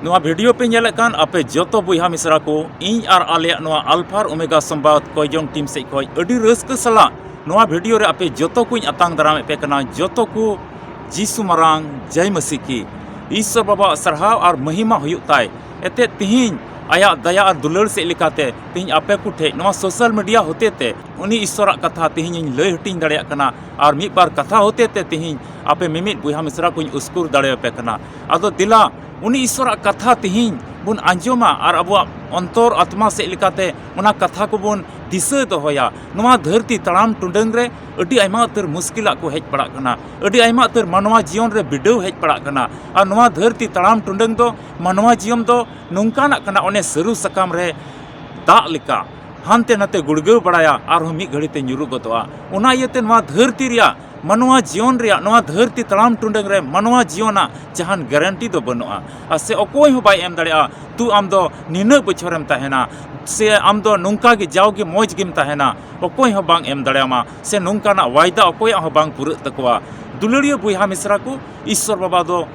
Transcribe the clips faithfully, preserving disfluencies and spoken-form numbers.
ᱱᱚᱣᱟ ᱵᱷᱤᱰᱤᱭᱳ ᱯᱮ ᱧᱮᱞᱮᱫ ᱠᱟᱱ ᱟᱯᱮ ᱡᱚᱛᱚ ᱵᱚᱭᱦᱟ ᱢᱤᱥᱨᱟ ᱠᱚ, ᱤᱧ ᱟᱨ ᱟᱞᱮᱭᱟᱜ ᱱᱚᱣᱟ ᱟᱞᱯᱷᱟ ᱟᱨ ᱳᱢᱮᱜᱟ ᱥᱚᱢᱵᱟᱫ ᱠᱚᱭᱡᱚᱝ ᱴᱤᱢ ᱥᱮᱫ ᱠᱷᱚᱱ ᱟᱹᱰᱤ ᱨᱟᱹᱥᱠᱟᱹ ᱥᱟᱞᱟᱜ ᱱᱚᱣᱟ ᱵᱷᱤᱰᱤᱭᱳ ᱨᱮ ᱟᱯᱮ ᱡᱚᱛᱚ ᱠᱚᱧ ᱟᱛᱟᱝ ᱫᱟᱨᱟᱢᱮᱫ ᱯᱮ ᱠᱟᱱᱟ᱾ ᱡᱚᱛᱚ ᱠᱚ ᱡᱤᱥᱩ ᱢᱟᱨᱟᱝ ᱡᱟᱭ ᱢᱟᱹᱥᱤ ᱠᱤ᱾ ᱤᱥᱥᱚᱨ ᱵᱟᱵᱟᱣᱟᱜ ᱥᱟᱨᱦᱟᱣ ᱟᱨ ᱢᱟᱹᱦᱤᱢᱟ ᱦᱩᱭᱩᱜ ᱛᱟᱭ᱾ ᱮᱱᱛᱮᱫ ᱛᱤᱦᱤᱧ ᱟᱭᱟᱜ ᱫᱟᱭᱟ ᱟᱨ ᱫᱩᱞᱟᱹᱲ ᱥᱮᱫ ᱞᱮᱠᱟᱛᱮ ᱛᱤᱦᱤᱧ ᱟᱯᱮ ᱠᱚ ᱴᱷᱮᱡ ᱱᱚᱣᱟ ᱥᱳᱥᱟᱞ ᱢᱤᱰᱤᱭᱟ ᱦᱚᱛᱮ ᱛᱮ ᱩᱱᱤ ᱤᱥᱥᱚᱨᱟᱜ ᱠᱟᱛᱷᱟ ᱛᱤᱦᱤᱧ ᱤᱧ ᱞᱟᱹᱭ ᱦᱟᱹᱴᱤᱧ ᱫᱟᱲᱮᱭᱟᱜ ᱠᱟᱱᱟ᱾ ᱟᱨ ᱢᱤᱫ ᱵᱟᱨ ᱠᱟᱛᱷᱟ ᱦᱚᱛᱮ ᱛᱮ ᱛᱤᱦᱤᱧ ᱟᱯᱮ ᱢᱤᱢᱤᱫ ᱵᱚᱭᱦᱟ ᱢᱤᱥᱨᱟ ᱠᱚᱧ ᱩᱥᱠᱩᱨ ᱫᱟᱲᱮᱭᱟᱯᱮ ᱠᱟᱱᱟ᱾ ᱟᱫᱚ ᱫᱮᱞᱟ, ᱩᱱᱤ ᱤᱥᱥᱚᱨᱟᱜ ᱠᱟᱛᱷᱟ ᱛᱤᱦᱤᱧ ᱵᱚᱱ ᱟᱸᱡᱚᱢᱟ ᱟᱨ ᱟᱵᱚᱣᱟᱜ ᱚᱱᱛᱚᱨ ᱟᱛᱢᱟ ᱥᱮᱫ ᱞᱮᱠᱟᱛᱮ ᱚᱱᱟ ᱠᱟᱛᱷᱟ ᱠᱚᱵᱚᱱ ᱫᱤᱥᱟᱹ ᱫᱚᱦᱚᱭᱟ᱾ ᱱᱚᱣᱟ ᱫᱷᱟᱹᱨᱛᱤ ᱛᱟᱲᱟᱢ ᱴᱩᱰᱟᱹᱝ ᱨᱮ ᱟᱹᱰᱤ ᱟᱭᱢᱟ ᱩᱛᱟᱹᱨ ᱢᱩᱥᱠᱤᱞᱟᱜ ᱠᱚ ᱦᱮᱡ ᱯᱟᱲᱟᱜ ᱠᱟᱱᱟ, ᱟᱹᱰᱤ ᱟᱭᱢᱟ ᱩᱛᱟᱹᱨ ᱢᱟᱱᱣᱟ ᱡᱤᱭᱚᱱ ᱨᱮ ᱵᱤᱰᱟᱹᱣ ᱦᱮᱡ ᱯᱟᱲᱟᱜ ᱠᱟᱱᱟ᱾ ᱟᱨ ᱱᱚᱣᱟ ᱫᱷᱟᱹᱨᱛᱤ ᱛᱟᱲᱟᱢ ᱴᱩᱰᱟᱹᱝ ᱫᱚ ᱢᱟᱱᱣᱟ ᱡᱤᱭᱚᱱ ᱫᱚ ᱱᱚᱝᱠᱟᱱᱟᱜ ᱠᱟᱱᱟ, ᱚᱱᱮ ᱥᱟᱹᱨᱩ ᱥᱟᱠᱟᱢ ᱨᱮ ᱫᱟᱜ ᱞᱮᱠᱟ ᱦᱟᱱᱛᱮ ᱱᱟᱛᱮ ᱜᱩᱲᱜᱟᱹᱣ ᱵᱟᱲᱟᱭᱟ, ᱟᱨᱦᱚᱸ ᱢᱤᱫ ᱜᱷᱟᱹᱲᱤ ᱛᱮ ᱧᱩᱨᱩ ᱜᱚᱫᱚᱜᱼᱟ᱾ ᱚᱱᱟ ᱤᱭᱟᱹᱛᱮ ᱱᱚᱣᱟ ᱫᱷᱟᱹᱨᱛᱤ ᱨᱮᱭᱟᱜ, ᱢᱟᱱᱣᱟ ᱡᱤᱭᱚᱱ ᱨᱮᱭᱟᱜ, ᱱᱚᱣᱟ ᱫᱷᱟᱹᱨᱛᱤ ᱛᱟᱲᱟᱢ ᱴᱩᱰᱟᱹᱝ ᱨᱮ ᱢᱟᱱᱣᱟ ᱡᱤᱭᱚᱱᱟᱜ ᱡᱟᱦᱟᱱ ᱜᱟᱨᱮᱱᱴᱤ ᱫᱚ ᱵᱟᱹᱱᱩᱜᱼᱟ᱾ ᱟᱨ ᱥᱮ ᱚᱠᱚᱭ ᱦᱚᱸ ᱵᱟᱭ ᱮᱢ ᱫᱟᱲᱮᱭᱟᱜᱼᱟ, "ᱛᱩ, ᱟᱢ ᱫᱚ ᱱᱤᱱᱟᱹᱜ ᱵᱚᱪᱷᱚᱨᱮᱢ ᱛᱟᱦᱮᱱᱟ", ᱥᱮ "ᱟᱢ ᱫᱚ ᱱᱚᱝᱠᱟ ᱜᱮ ᱡᱟᱣᱜᱮ ᱢᱚᱡᱽ ᱜᱮᱢ ᱛᱟᱦᱮᱱᱟ", ᱚᱠᱚᱭ ᱦᱚᱸ ᱵᱟᱝ ᱮᱢ ᱫᱟᱲᱮᱭᱟᱢᱟ᱾ ᱥᱮ ᱱᱚᱝᱠᱟᱱᱟᱜ ᱣᱟᱭᱫᱟ ᱚᱠᱚᱭᱟᱜ ᱦᱚᱸ ᱵᱟᱝ ᱯᱩᱨᱟᱹᱜ ᱛᱟᱠᱚᱣᱟ᱾ ᱫᱩᱞᱟᱹᱲᱤᱭᱟᱹ ᱵᱚᱭᱦᱟ ᱢᱤᱥᱨᱟ ᱠᱚ, ᱤᱥᱥᱚᱨ ᱵᱟᱵᱟ ᱫᱚ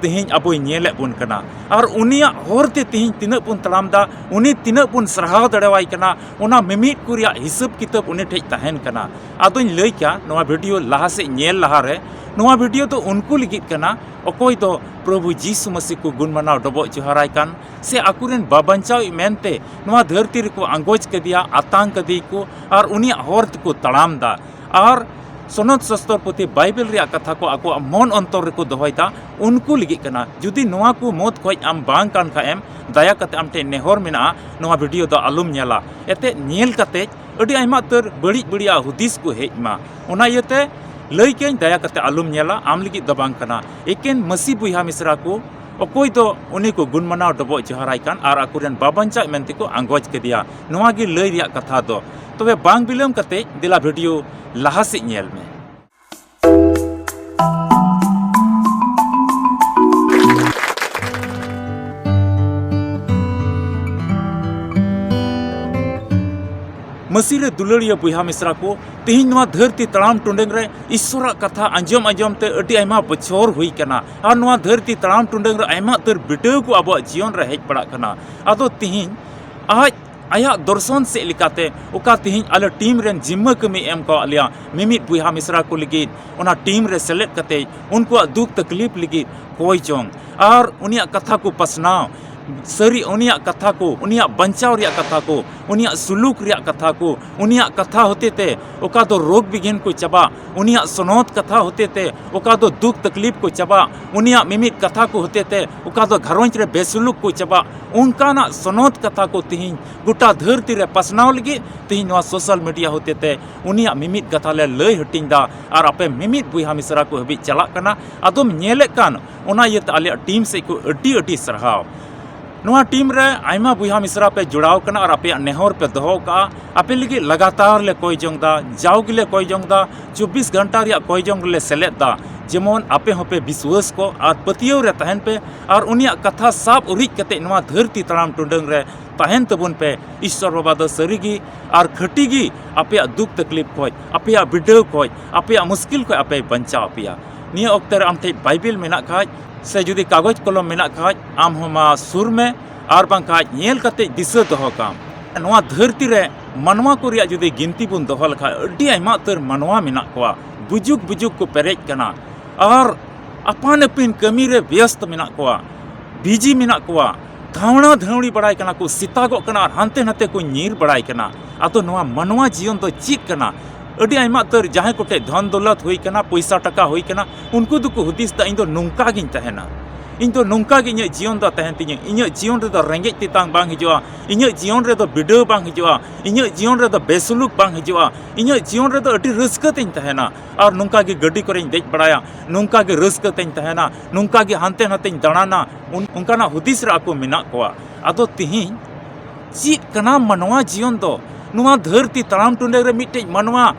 ᱛᱮᱦᱮᱧ ᱟᱵᱚᱭ ᱧᱮᱞᱮᱫ ᱵᱚᱱ ᱠᱟᱱᱟ᱾ ᱟᱨ ᱩᱱᱤᱭᱟᱜ ᱦᱚᱨ ᱛᱮ ᱛᱮᱦᱮᱧ ᱛᱤᱱᱟᱹᱜ ᱵᱚᱱ ᱛᱟᱲᱟᱢ ᱫᱟ, ᱩᱱᱤ ᱛᱤᱱᱟᱹᱜ ᱵᱚᱱ ᱥᱟᱨᱦᱟᱣ ᱫᱟᱲᱮᱣᱟᱭ ᱠᱟᱱᱟ, ᱚᱱᱟ ᱢᱤᱢᱤᱫ ᱠᱚ ᱨᱮᱭᱟᱜ ᱦᱤᱥᱟᱹᱵ ᱠᱤᱛᱟᱹᱵ ᱩᱱᱤ ᱴᱷᱮᱡ ᱛᱟᱦᱮᱱ ᱠᱟᱱᱟ᱾ ᱟᱫᱚᱧ ᱞᱟᱹᱭ ᱠᱮᱭᱟ, ᱱᱚᱣᱟ ᱵᱷᱤᱰᱤᱭᱳ ᱞᱟᱦᱟ ᱥᱮᱫ ᱧᱮᱞ ᱞᱟᱦᱟ ᱨᱮ, ᱱᱚᱣᱟ ᱵᱷᱤᱰᱤᱭᱳ ᱫᱚ ᱩᱱᱠᱩ ᱞᱟᱹᱜᱤᱫ ᱠᱟᱱᱟ, ᱚᱠᱚᱭ ᱫᱚ ᱯᱨᱚᱵᱷᱩ ᱡᱤᱥᱩ ᱢᱟᱹᱥᱤ ᱠᱚ ᱜᱩᱱ ᱢᱟᱱᱟᱣ ᱰᱚᱵᱚᱜ ᱡᱚᱦᱟᱨᱟᱭ ᱠᱟᱱ, ᱥᱮ ᱟᱠᱚᱨᱮᱱ ᱵᱟᱵᱟᱧᱪᱟᱣᱤᱡ ᱢᱮᱱᱛᱮ ᱱᱚᱣᱟ ᱫᱷᱟᱹᱨᱛᱤ ᱨᱮᱠᱚ ᱟᱸᱜᱚᱪ ᱠᱟᱫᱮᱭᱟ, ᱟᱛᱟᱝ ᱠᱟᱫᱮᱭᱟᱠᱚ, ᱟᱨ ᱩᱱᱤᱭᱟᱜ ᱦᱚᱨ ᱛᱮᱠᱚ ᱛᱟᱲᱟᱢ ᱫᱟ᱾ ᱟᱨ ᱥᱚᱱᱚᱛ ᱥᱚᱥᱛᱚᱨ ᱯᱩᱛᱷᱤ ᱵᱟᱭᱵᱮᱞ ᱨᱮᱭᱟᱜ ᱠᱟᱛᱷᱟ ᱠᱚ ᱟᱠᱚᱣᱟᱜ ᱢᱚᱱ ᱚᱱᱛᱚᱨ ᱨᱮᱠᱚ ᱫᱚᱦᱚᱭ ᱫᱟ, ᱩᱱᱠᱩ ᱞᱟᱹᱜᱤᱫ ᱠᱟᱱᱟ᱾ ᱡᱩᱫᱤ ᱱᱚᱣᱟ ᱠᱚ ᱢᱚᱛ ᱠᱷᱚᱡ ᱟᱢ ᱵᱟᱝ ᱠᱟᱱ ᱠᱷᱟᱡ ᱮᱢ, ᱫᱟᱭᱟ ᱠᱟᱛᱮ ᱟᱢ ᱴᱷᱮᱱ ᱱᱮᱦᱚᱨ ᱢᱮᱱᱟᱜᱼᱟ, ᱱᱚᱣᱟ ᱵᱷᱤᱰᱤᱭᱳ ᱫᱚ ᱟᱞᱚᱢ ᱧᱮᱞᱟ᱾ ᱮᱛᱮᱫ ᱧᱮᱞ ᱠᱟᱛᱮ ᱟᱹᱰᱤ ᱟᱭᱢᱟ ᱩᱛᱟᱹᱨ ᱵᱟᱹᱲᱤᱡ ᱵᱟᱹᱲᱤᱡᱟᱜ ᱦᱩᱫᱤᱥ ᱠᱚ ᱦᱮᱡ ᱢᱟ᱾ ᱚᱱᱟ ᱤᱭᱟᱹᱛᱮ ᱞᱟᱹᱭ ᱠᱮᱜᱼᱟᱹᱧ, ᱫᱟᱭᱟ ᱠᱟᱛᱮ ᱟᱞᱚᱢ ᱧᱮᱞᱟ, ᱟᱢ ᱞᱟᱹᱜᱤᱫ ᱫᱚ ᱵᱟᱝ ᱠᱟᱱᱟ᱾ ᱮᱠᱮᱱ ᱢᱟᱹᱥᱤ ᱵᱚᱭᱦᱟ ᱢᱤᱥᱨᱟ ᱠᱚ, ᱚᱠᱚᱭ ᱫᱚ ᱩᱱᱤ ᱠᱚ ᱜᱩᱱ ᱢᱟᱱᱟᱣ ᱰᱚᱵᱚᱜ ᱡᱚᱦᱟᱨᱟᱭ ᱠᱟᱱ ᱟᱨ ᱟᱠᱚᱨᱮᱱ ᱵᱟᱵᱟᱧᱪᱟᱣᱤᱡ ᱢᱮᱱᱛᱮ ᱠᱚ ᱟᱸᱜᱚᱪ ᱠᱮᱫᱮᱭᱟ᱾ ᱱᱚᱣᱟ ᱜᱮ ᱞᱟᱹᱭ ᱨᱮᱭᱟᱜ ᱠᱟᱛᱷᱟ ᱫᱚ᱾ ᱛᱚᱵᱮ ᱵᱟᱝ ᱵᱤᱞᱚᱢ ᱠᱟᱛᱮ ᱫᱮᱞᱟ ᱵᱷᱤᱰᱤᱭᱳ ᱞᱟᱦᱟ ᱥᱮᱫ ᱧᱮᱞ ᱢᱮ᱾ ᱢᱟᱹᱥᱤ ᱨᱮ ᱫᱩᱞᱟᱹᱲᱤᱭᱟᱹ ᱵᱚᱭᱦᱟ ᱢᱤᱥᱨᱟ ᱠᱚ, ᱛᱤᱦᱤᱧ ᱱᱚᱣᱟ ᱫᱷᱟᱹᱨᱛᱤ ᱛᱟᱲᱟᱢ ᱴᱩᱰᱟᱹᱝ ᱨᱮ ᱤᱥᱥᱚᱨᱟᱜ ᱠᱟᱛᱷᱟ ᱟᱸᱡᱚᱢ ᱟᱸᱡᱚᱢ ᱛᱮ ᱟᱹᱰᱤ ᱟᱭᱢᱟ ᱵᱚᱪᱷᱚᱨ ᱦᱩᱭ ᱠᱟᱱᱟ᱾ ᱟᱨ ᱱᱚᱣᱟ ᱫᱷᱟᱹᱨᱛᱤ ᱛᱟᱲᱟᱢ ᱴᱩᱰᱟᱹᱝ ᱨᱮ ᱟᱭᱢᱟ ᱩᱛᱟᱹᱨ ᱵᱤᱰᱟᱹᱣ ᱠᱚ ᱟᱵᱚᱣᱟᱜ ᱡᱤᱭᱚᱱ ᱨᱮ ᱦᱮᱡ ᱵᱟᱲᱟᱜ ᱠᱟᱱᱟ᱾ ᱟᱫᱚ ᱛᱤᱦᱤᱧ ᱟᱡ ᱟᱭᱟᱜ ᱫᱚᱨᱥᱚᱱ ᱥᱮᱫ ᱞᱮᱠᱟᱛᱮ ᱚᱠᱟ ᱛᱤᱦᱤᱧ ᱟᱞᱮ ᱴᱤᱢ ᱨᱮᱱ ᱡᱤᱢᱢᱟᱹ ᱠᱟᱹᱢᱤᱭ ᱮᱢ ᱠᱟᱣᱟᱫ ᱞᱮᱭᱟ, ᱢᱤᱢᱤᱫ ᱵᱚᱭᱦᱟ ᱢᱤᱥᱨᱟ ᱠᱚ ᱞᱟᱹᱜᱤᱫ ᱚᱱᱟ ᱴᱤᱢ ᱨᱮ ᱥᱮᱞᱮᱫ ᱠᱟᱛᱮ ᱩᱱᱠᱩᱣᱟᱜ ᱫᱩᱠ ᱛᱟᱠᱞᱤᱯ ᱞᱟᱹᱜᱤᱫ ᱠᱚᱭ ᱡᱚᱝ ᱟᱨ ᱩᱱᱤᱭᱟᱜ ᱠᱟᱛᱷᱟ ᱠᱚ ᱯᱟᱥᱱᱟᱣ, ᱥᱟᱹᱨᱤ ᱩᱱᱤᱭᱟᱜ ᱠᱟᱛᱷᱟ ᱠᱚ, ᱩᱱᱤᱭᱟᱜ ᱵᱟᱧᱪᱟᱣ ᱨᱮᱭᱟᱜ ᱠᱟᱛᱷᱟ ᱠᱚ, ᱩᱱᱤᱭᱟᱜ ᱥᱩᱞᱩᱠ ᱨᱮᱭᱟᱜ ᱠᱟᱛᱷᱟ ᱠᱚ, ᱩᱱᱤᱭᱟᱜ ᱠᱟᱛᱷᱟ ᱦᱚᱛᱮ ᱛᱮ ᱚᱠᱟ ᱫᱚ ᱨᱳᱜᱽ ᱵᱤᱜᱷᱤᱱ ᱠᱚ ᱪᱟᱵᱟᱜ, ᱩᱱᱤᱭᱟᱜ ᱥᱚᱱᱚᱛ ᱠᱟᱛᱷᱟ ᱦᱚᱛᱮ ᱛᱮ ᱚᱠᱟ ᱫᱚ ᱫᱩᱠ ᱛᱟᱠᱞᱤᱯ ᱠᱚ ᱪᱟᱵᱟᱜ, ᱩᱱᱤᱭᱟᱜ ᱢᱤᱢᱤᱫ ᱠᱟᱛᱷᱟ ᱠᱚ ᱦᱚᱛᱮ ᱛᱮ ᱚᱠᱟ ᱫᱚ ᱜᱷᱟᱨᱚᱸᱡᱽ ᱨᱮ ᱵᱮᱥᱩᱞᱩᱠ ᱠᱚ ᱪᱟᱵᱟᱜ, ᱚᱱᱠᱟᱱᱟᱜ ᱥᱚᱱᱚᱛ ᱠᱟᱛᱷᱟ ᱠᱚ ᱛᱤᱦᱤᱧ ᱜᱚᱴᱟ ᱫᱷᱟᱹᱨᱛᱤ ᱨᱮ ᱯᱟᱥᱱᱟᱣ ᱞᱟᱹᱜᱤᱫ ᱛᱤᱦᱤᱧ ᱱᱚᱣᱟ ᱥᱳᱥᱟᱞ ᱢᱤᱰᱤᱭᱟ ᱦᱚᱛᱮ ᱛᱮ ᱩᱱᱤᱭᱟᱜ ᱢᱤᱢᱤᱫ ᱠᱟᱛᱷᱟ ᱞᱮ ᱞᱟᱹᱭ ᱦᱟᱹᱴᱤᱧ ᱫᱟ᱾ ᱟᱨ ᱟᱯᱮ ᱢᱤᱢᱤᱫ ᱵᱚᱭᱦᱟ ᱢᱤᱥᱨᱟ ᱠᱚ ᱦᱟᱹᱵᱤᱡ ᱪᱟᱞᱟᱜ ᱠᱟᱱᱟ᱾ ᱟᱫᱚᱢ ᱧᱮᱞᱮᱫ ᱠᱟᱱ, ᱚᱱᱟ ᱤᱭᱟᱹᱛᱮ ᱟᱞᱮᱭᱟᱜ ᱴᱤᱢ ᱥᱮᱫ ᱠᱷᱚᱱ ᱟᱹᱰᱤ ᱟᱹᱰᱤ ᱥᱟᱨᱦᱟᱣ᱾ ᱱᱚᱣᱟ ᱴᱤᱢ ᱨᱮ ᱟᱭᱢᱟ ᱵᱚᱭᱦᱟ ᱢᱤᱥᱨᱟ ᱯᱮ ᱡᱚᱲᱟᱣ ᱠᱟᱱᱟ ᱟᱨ ᱟᱯᱮᱭᱟᱜ ᱱᱮᱦᱚᱨ ᱯᱮ ᱫᱚᱦᱚ ᱠᱟᱜᱼᱟ᱾ ᱟᱯᱮ ᱞᱟᱹᱜᱤᱫ ᱞᱟᱜᱟᱛᱟᱨ ᱞᱮ ᱠᱚᱭ ᱡᱚᱝ ᱫᱟ, ᱡᱟᱣ ᱜᱮᱞᱮ ᱠᱚᱭ ᱡᱚᱝ ᱫᱟ, ᱪᱚᱵᱵᱤᱥ ᱜᱷᱚᱱᱴᱟ ᱨᱮᱭᱟᱜ ᱠᱚᱭ ᱡᱚᱝ ᱨᱮᱞᱮ ᱥᱮᱞᱮᱫ ᱫᱟ᱾ ᱡᱮᱢᱚᱱ ᱟᱯᱮ ᱦᱚᱸᱯᱮ ᱵᱤᱥᱣᱟᱹᱥ ᱠᱚ ᱟᱨ ᱯᱟᱹᱛᱭᱟᱹᱣ ᱨᱮ ᱛᱟᱦᱮᱱ ᱯᱮ ᱟᱨ ᱩᱱᱤᱭᱟᱜ ᱠᱟᱛᱷᱟ ᱥᱟᱵ ᱩᱨᱤᱡ ᱠᱟᱛᱮ ᱱᱚᱣᱟ ᱫᱷᱟᱹᱨᱛᱤ ᱛᱟᱲᱟᱢ ᱴᱩᱰᱟᱹᱝ ᱨᱮ ᱛᱟᱦᱮᱱ ᱛᱟᱵᱚᱱ ᱯᱮ᱾ ᱤᱥᱥᱚᱨ ᱵᱟᱵᱟ ᱫᱚ ᱥᱟᱹᱨᱤ ᱜᱮ ᱟᱨ ᱠᱷᱟᱹᱴᱤ ᱜᱮ ᱟᱯᱮᱭᱟᱜ ᱫᱩᱠ ᱛᱟᱠᱞᱤᱯ ᱠᱷᱚᱡ, ᱟᱯᱮᱭᱟᱜ ᱵᱤᱰᱟᱹᱣ ᱠᱷᱚᱡ, ᱟᱯᱮᱭᱟᱜ ᱢᱩᱥᱠᱤᱞ ᱠᱷᱚᱡ ᱟᱯᱮᱭ ᱵᱟᱧᱪᱟᱣ ᱟᱯᱮᱭᱟ᱾ ᱱᱤᱭᱟᱹ ᱚᱠᱛᱮ ᱨᱮ ᱟᱢ ᱴᱷᱮᱡ ᱵᱟᱭᱵᱮᱞ ᱢᱮᱱᱟᱜ ᱠᱷᱟᱡ ᱥᱮ ᱡᱩᱫᱤ ᱠᱟᱜᱚᱡᱽ ᱠᱚᱞᱚᱢ ᱢᱮᱱᱟᱜ ᱠᱷᱟᱡ, ᱟᱢ ᱦᱚᱸ ᱢᱟ ᱥᱩᱨ ᱢᱮ ᱟᱨ ᱵᱟᱝᱠᱷᱟᱡ ᱧᱮᱞ ᱠᱟᱛᱮ ᱫᱤᱥᱟᱹ ᱫᱚᱦᱚ ᱠᱟᱢ᱾ ᱱᱚᱣᱟ ᱫᱷᱟᱹᱨᱛᱤ ᱨᱮ ᱢᱟᱱᱣᱟ ᱠᱚ ᱨᱮᱭᱟᱜ ᱡᱩᱫᱤ ᱜᱤᱱᱛᱤ ᱵᱚᱱ ᱫᱚᱦᱚ ᱞᱮᱠᱷᱟᱡ, ᱟᱹᱰᱤ ᱟᱭᱢᱟ ᱩᱛᱟᱹᱨ ᱢᱟᱱᱣᱟ ᱢᱮᱱᱟᱜ ᱠᱚᱣᱟ, ᱵᱩᱡᱩᱜ ᱵᱩᱡᱩᱜ ᱠᱚ ᱯᱮᱨᱮᱡ ᱠᱟᱱᱟ ᱟᱨ ᱟᱯᱟᱱ ᱟᱹᱯᱤᱱ ᱠᱟᱹᱢᱤ ᱨᱮ ᱵᱮᱥᱛ ᱢᱮᱱᱟᱜ ᱠᱚᱣᱟ, ᱵᱤᱡᱤ ᱢᱮᱱᱟᱜ ᱠᱚᱣᱟ, ᱫᱷᱟᱣᱲᱟ ᱫᱷᱟᱹᱣᱲᱤ ᱵᱟᱲᱟᱭ ᱠᱟᱱᱟ ᱠᱚ, ᱥᱮᱛᱟᱜᱚᱜ ᱠᱟᱱᱟ ᱟᱨ ᱦᱟᱱᱛᱮ ᱱᱟᱛᱮ ᱠᱚ ᱧᱤᱨ ᱵᱟᱲᱟᱭ ᱠᱟᱱᱟ᱾ ᱟᱫᱚ ᱱᱚᱣᱟ ᱢᱟᱱᱣᱟ ᱡᱤᱭᱚᱱ ᱫᱚ ᱪᱮᱫ ᱠᱟᱱᱟ? ᱟᱹᱰᱤ ᱟᱭᱢᱟ ᱩᱛᱟᱹᱨ ᱡᱟᱦᱟᱸᱭ ᱠᱚᱴᱷᱮᱡ ᱫᱷᱚᱱ ᱫᱚᱞᱚᱛ ᱦᱩᱭ ᱠᱟᱱᱟ, ᱯᱚᱭᱥᱟ ᱴᱟᱠᱟ ᱦᱩᱭ ᱠᱟᱱᱟ, ᱩᱱᱠᱩ ᱫᱚᱠᱚ ᱦᱩᱫᱤᱥ ᱫᱟ, "ᱤᱧ ᱫᱚ ᱱᱚᱝᱠᱟ ᱜᱤᱧ ᱛᱟᱦᱮᱱᱟ, ᱤᱧ ᱫᱚ ᱱᱚᱝᱠᱟ ᱜᱮ ᱤᱧᱟᱹᱜ ᱡᱤᱭᱚᱱ ᱫᱚ ᱛᱟᱦᱮᱱ ᱛᱤᱧᱟᱹ, ᱤᱧᱟᱹᱜ ᱡᱤᱭᱚᱱ ᱨᱮᱫᱚ ᱨᱮᱸᱜᱮᱡ ᱛᱮᱛᱟᱝ ᱵᱟᱝ ᱦᱤᱡᱩᱜᱼᱟ, ᱤᱧᱟᱹᱜ ᱡᱤᱭᱚᱱ ᱨᱮᱫᱚ ᱵᱤᱰᱟᱹᱣ ᱵᱟᱝ ᱦᱤᱡᱩᱜᱼᱟ, ᱤᱧᱟᱹᱜ ᱡᱤᱭᱚᱱ ᱨᱮᱫᱚ ᱵᱮᱥᱩᱞᱩᱠ ᱵᱟᱝ ᱦᱤᱡᱩᱜᱼᱟ, ᱤᱧᱟᱹᱜ ᱡᱤᱭᱚᱱ ᱨᱮᱫᱚ ᱟᱹᱰᱤ ᱨᱟᱹᱥᱠᱟᱹ ᱛᱤᱧ ᱛᱟᱦᱮᱱᱟ, ᱟᱨ ᱱᱚᱝᱠᱟ ᱜᱮ ᱜᱟᱹᱰᱤ ᱠᱚᱨᱮᱧ ᱫᱮᱡ ᱵᱟᱲᱟᱭᱟ, ᱱᱚᱝᱠᱟ ᱜᱮ ᱨᱟᱹᱥᱠᱟᱹ ᱛᱤᱧ ᱛᱟᱦᱮᱱᱟ, ᱱᱚᱝᱠᱟ ᱜᱮ ᱦᱟᱱᱛᱮ ᱱᱟᱛᱮᱧ ᱫᱟᱬᱟᱱᱟ", ᱚᱱ-, ᱚᱱᱠᱟᱱᱟᱜ ᱦᱩᱫᱤᱥ ᱨᱮ ᱟᱠᱚ ᱢᱮᱱᱟᱜ ᱠᱚᱣᱟ᱾ ᱟᱫᱚ ᱛᱤᱦᱤᱧ ᱪᱮᱫ ᱠᱟᱱᱟ ᱢᱟᱱᱣᱟ ᱡᱤᱭᱚᱱ ᱫᱚ? ᱱᱚᱣᱟ ᱫᱷᱟᱹᱨᱛᱤ ᱛᱟᱲᱟᱢ ᱴᱩᱰᱟᱹᱝ ᱨᱮ ᱢᱤᱫᱴᱮᱡ ᱢᱟᱱᱣᱟ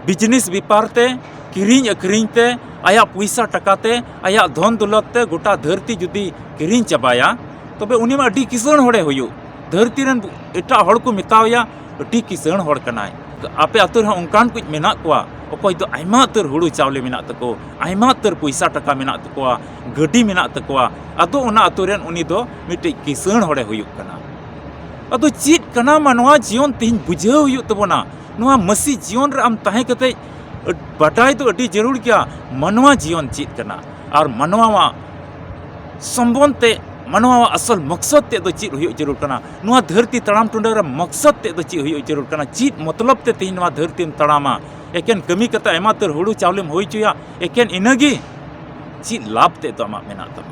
ᱵᱤᱡᱽᱱᱮᱥ ᱵᱮᱯᱟᱨ ᱛᱮ, ᱠᱤᱨᱤᱧ ᱟᱹᱠᱷᱨᱤᱧ ᱛᱮ, ᱟᱭᱟᱜ ᱯᱚᱭᱥᱟ ᱴᱟᱠᱟ ᱛᱮ, ᱟᱭᱟᱜ ᱫᱷᱚᱱ ᱫᱚᱞᱚᱛ ᱛᱮ ᱜᱚᱴᱟ ᱫᱷᱟᱹᱨᱛᱤ ᱡᱩᱫᱤ ᱠᱤᱨᱤᱧ ᱪᱟᱵᱟᱭᱟ, ᱛᱚᱵᱮ ᱩᱱᱤ ᱢᱟ ᱟᱹᱰᱤ ᱠᱤᱥᱟᱹᱬ ᱦᱚᱲᱮ ᱦᱩᱭᱩᱜ᱾ ᱫᱷᱟᱹᱨᱛᱤ ᱨᱮᱱ ᱮᱴᱟᱜ ᱦᱚᱲ ᱠᱚ ᱢᱮᱛᱟᱣᱟᱭᱟ, ᱟᱹᱰᱤ ᱠᱤᱥᱟᱹᱬ ᱦᱚᱲ ᱠᱟᱱᱟᱭ᱾ ᱟᱯᱮ ᱟᱹᱛᱩ ᱨᱮᱦᱚᱸ ᱚᱱᱠᱟᱱ ᱠᱚ ᱢᱮᱱᱟᱜ ᱠᱚᱣᱟ, ᱚᱠᱚᱭ ᱫᱚ ᱟᱭᱢᱟ ᱩᱛᱟᱹᱨ ᱦᱩᱲᱩ ᱪᱟᱣᱞᱮ ᱢᱮᱱᱟᱜ ᱛᱟᱠᱚ, ᱟᱭᱢᱟ ᱩᱛᱟᱹᱨ ᱯᱚᱭᱥᱟ ᱴᱟᱠᱟ ᱢᱮᱱᱟᱜ ᱛᱟᱠᱚᱣᱟ, ᱜᱟᱹᱰᱤ ᱢᱮᱱᱟᱜ ᱛᱟᱠᱚᱣᱟ, ᱟᱫᱚ ᱚᱱᱟ ᱟᱹᱛᱩ ᱨᱮᱱ ᱩᱱᱤ ᱫᱚ ᱢᱤᱫᱴᱤᱡ ᱠᱤᱥᱟᱹᱬ ᱦᱚᱲᱮ ᱦᱩᱭᱩᱜ ᱠᱟᱱᱟ᱾ ᱟᱫᱚ ᱪᱮᱫ ᱠᱟᱱᱟ ᱢᱟᱱᱣᱟ ᱡᱤᱭᱚᱱ, ᱛᱮᱦᱮᱧ ᱵᱩᱡᱷᱟᱹᱣ ᱦᱩᱭᱩᱜ ᱛᱟᱵᱚᱱᱟ᱾ ᱱᱚᱣᱟ ᱢᱟᱹᱥᱤ ᱡᱤᱭᱚᱱ ᱨᱮ ᱟᱢ ᱛᱟᱦᱮᱸ ᱠᱟᱛᱮ ᱵᱟᱰᱟᱭ ᱫᱚ ᱟᱹᱰᱤ ᱡᱟᱹᱨᱩᱲ ᱜᱮᱭᱟ, ᱢᱟᱱᱣᱟ ᱡᱤᱭᱚᱱ ᱪᱮᱫ ᱠᱟᱱᱟ ᱟᱨ ᱢᱟᱱᱣᱟᱣᱟᱜ ᱥᱚᱢᱵᱚᱱᱫᱷ ᱛᱮ, ᱢᱟᱱᱣᱟᱣᱟᱜ ᱟᱥᱚᱞ ᱢᱚᱠᱥᱚᱫ ᱛᱮᱫ ᱫᱚ ᱪᱮᱫ ᱦᱩᱭᱩᱜ ᱡᱟᱹᱨᱩᱲ ᱠᱟᱱᱟ, ᱱᱚᱣᱟ ᱫᱷᱟᱹᱨᱛᱤ ᱛᱟᱲᱟᱢ ᱴᱩᱰᱟᱹ ᱨᱮ ᱢᱚᱠᱥᱚᱫ ᱛᱮᱫ ᱫᱚ ᱪᱮᱫ ᱦᱩᱭᱩᱜ ᱡᱟᱹᱨᱩᱲ ᱠᱟᱱᱟ, ᱪᱮᱫ ᱢᱚᱛᱞᱚᱵ ᱛᱮ ᱛᱮᱦᱮᱧ ᱱᱚᱣᱟ ᱫᱷᱟᱹᱨᱛᱤᱢ ᱛᱟᱲᱟᱢᱟ, ᱮᱠᱮᱱ ᱠᱟᱹᱢᱤ ᱠᱟᱛᱮ ᱟᱭᱢᱟ ᱩᱛᱟᱹᱨ ᱦᱩᱲᱩ ᱪᱟᱣᱞᱮᱢ ᱦᱩᱭ ᱦᱚᱪᱚᱭᱟ, ᱮᱠᱮᱱ ᱤᱱᱟᱹᱜᱮ? ᱪᱮᱫ ᱞᱟᱵᱷ ᱛᱮᱫ ᱫᱚ ᱟᱢᱟᱜ ᱢᱮᱱᱟᱜ ᱛᱟᱢᱟ?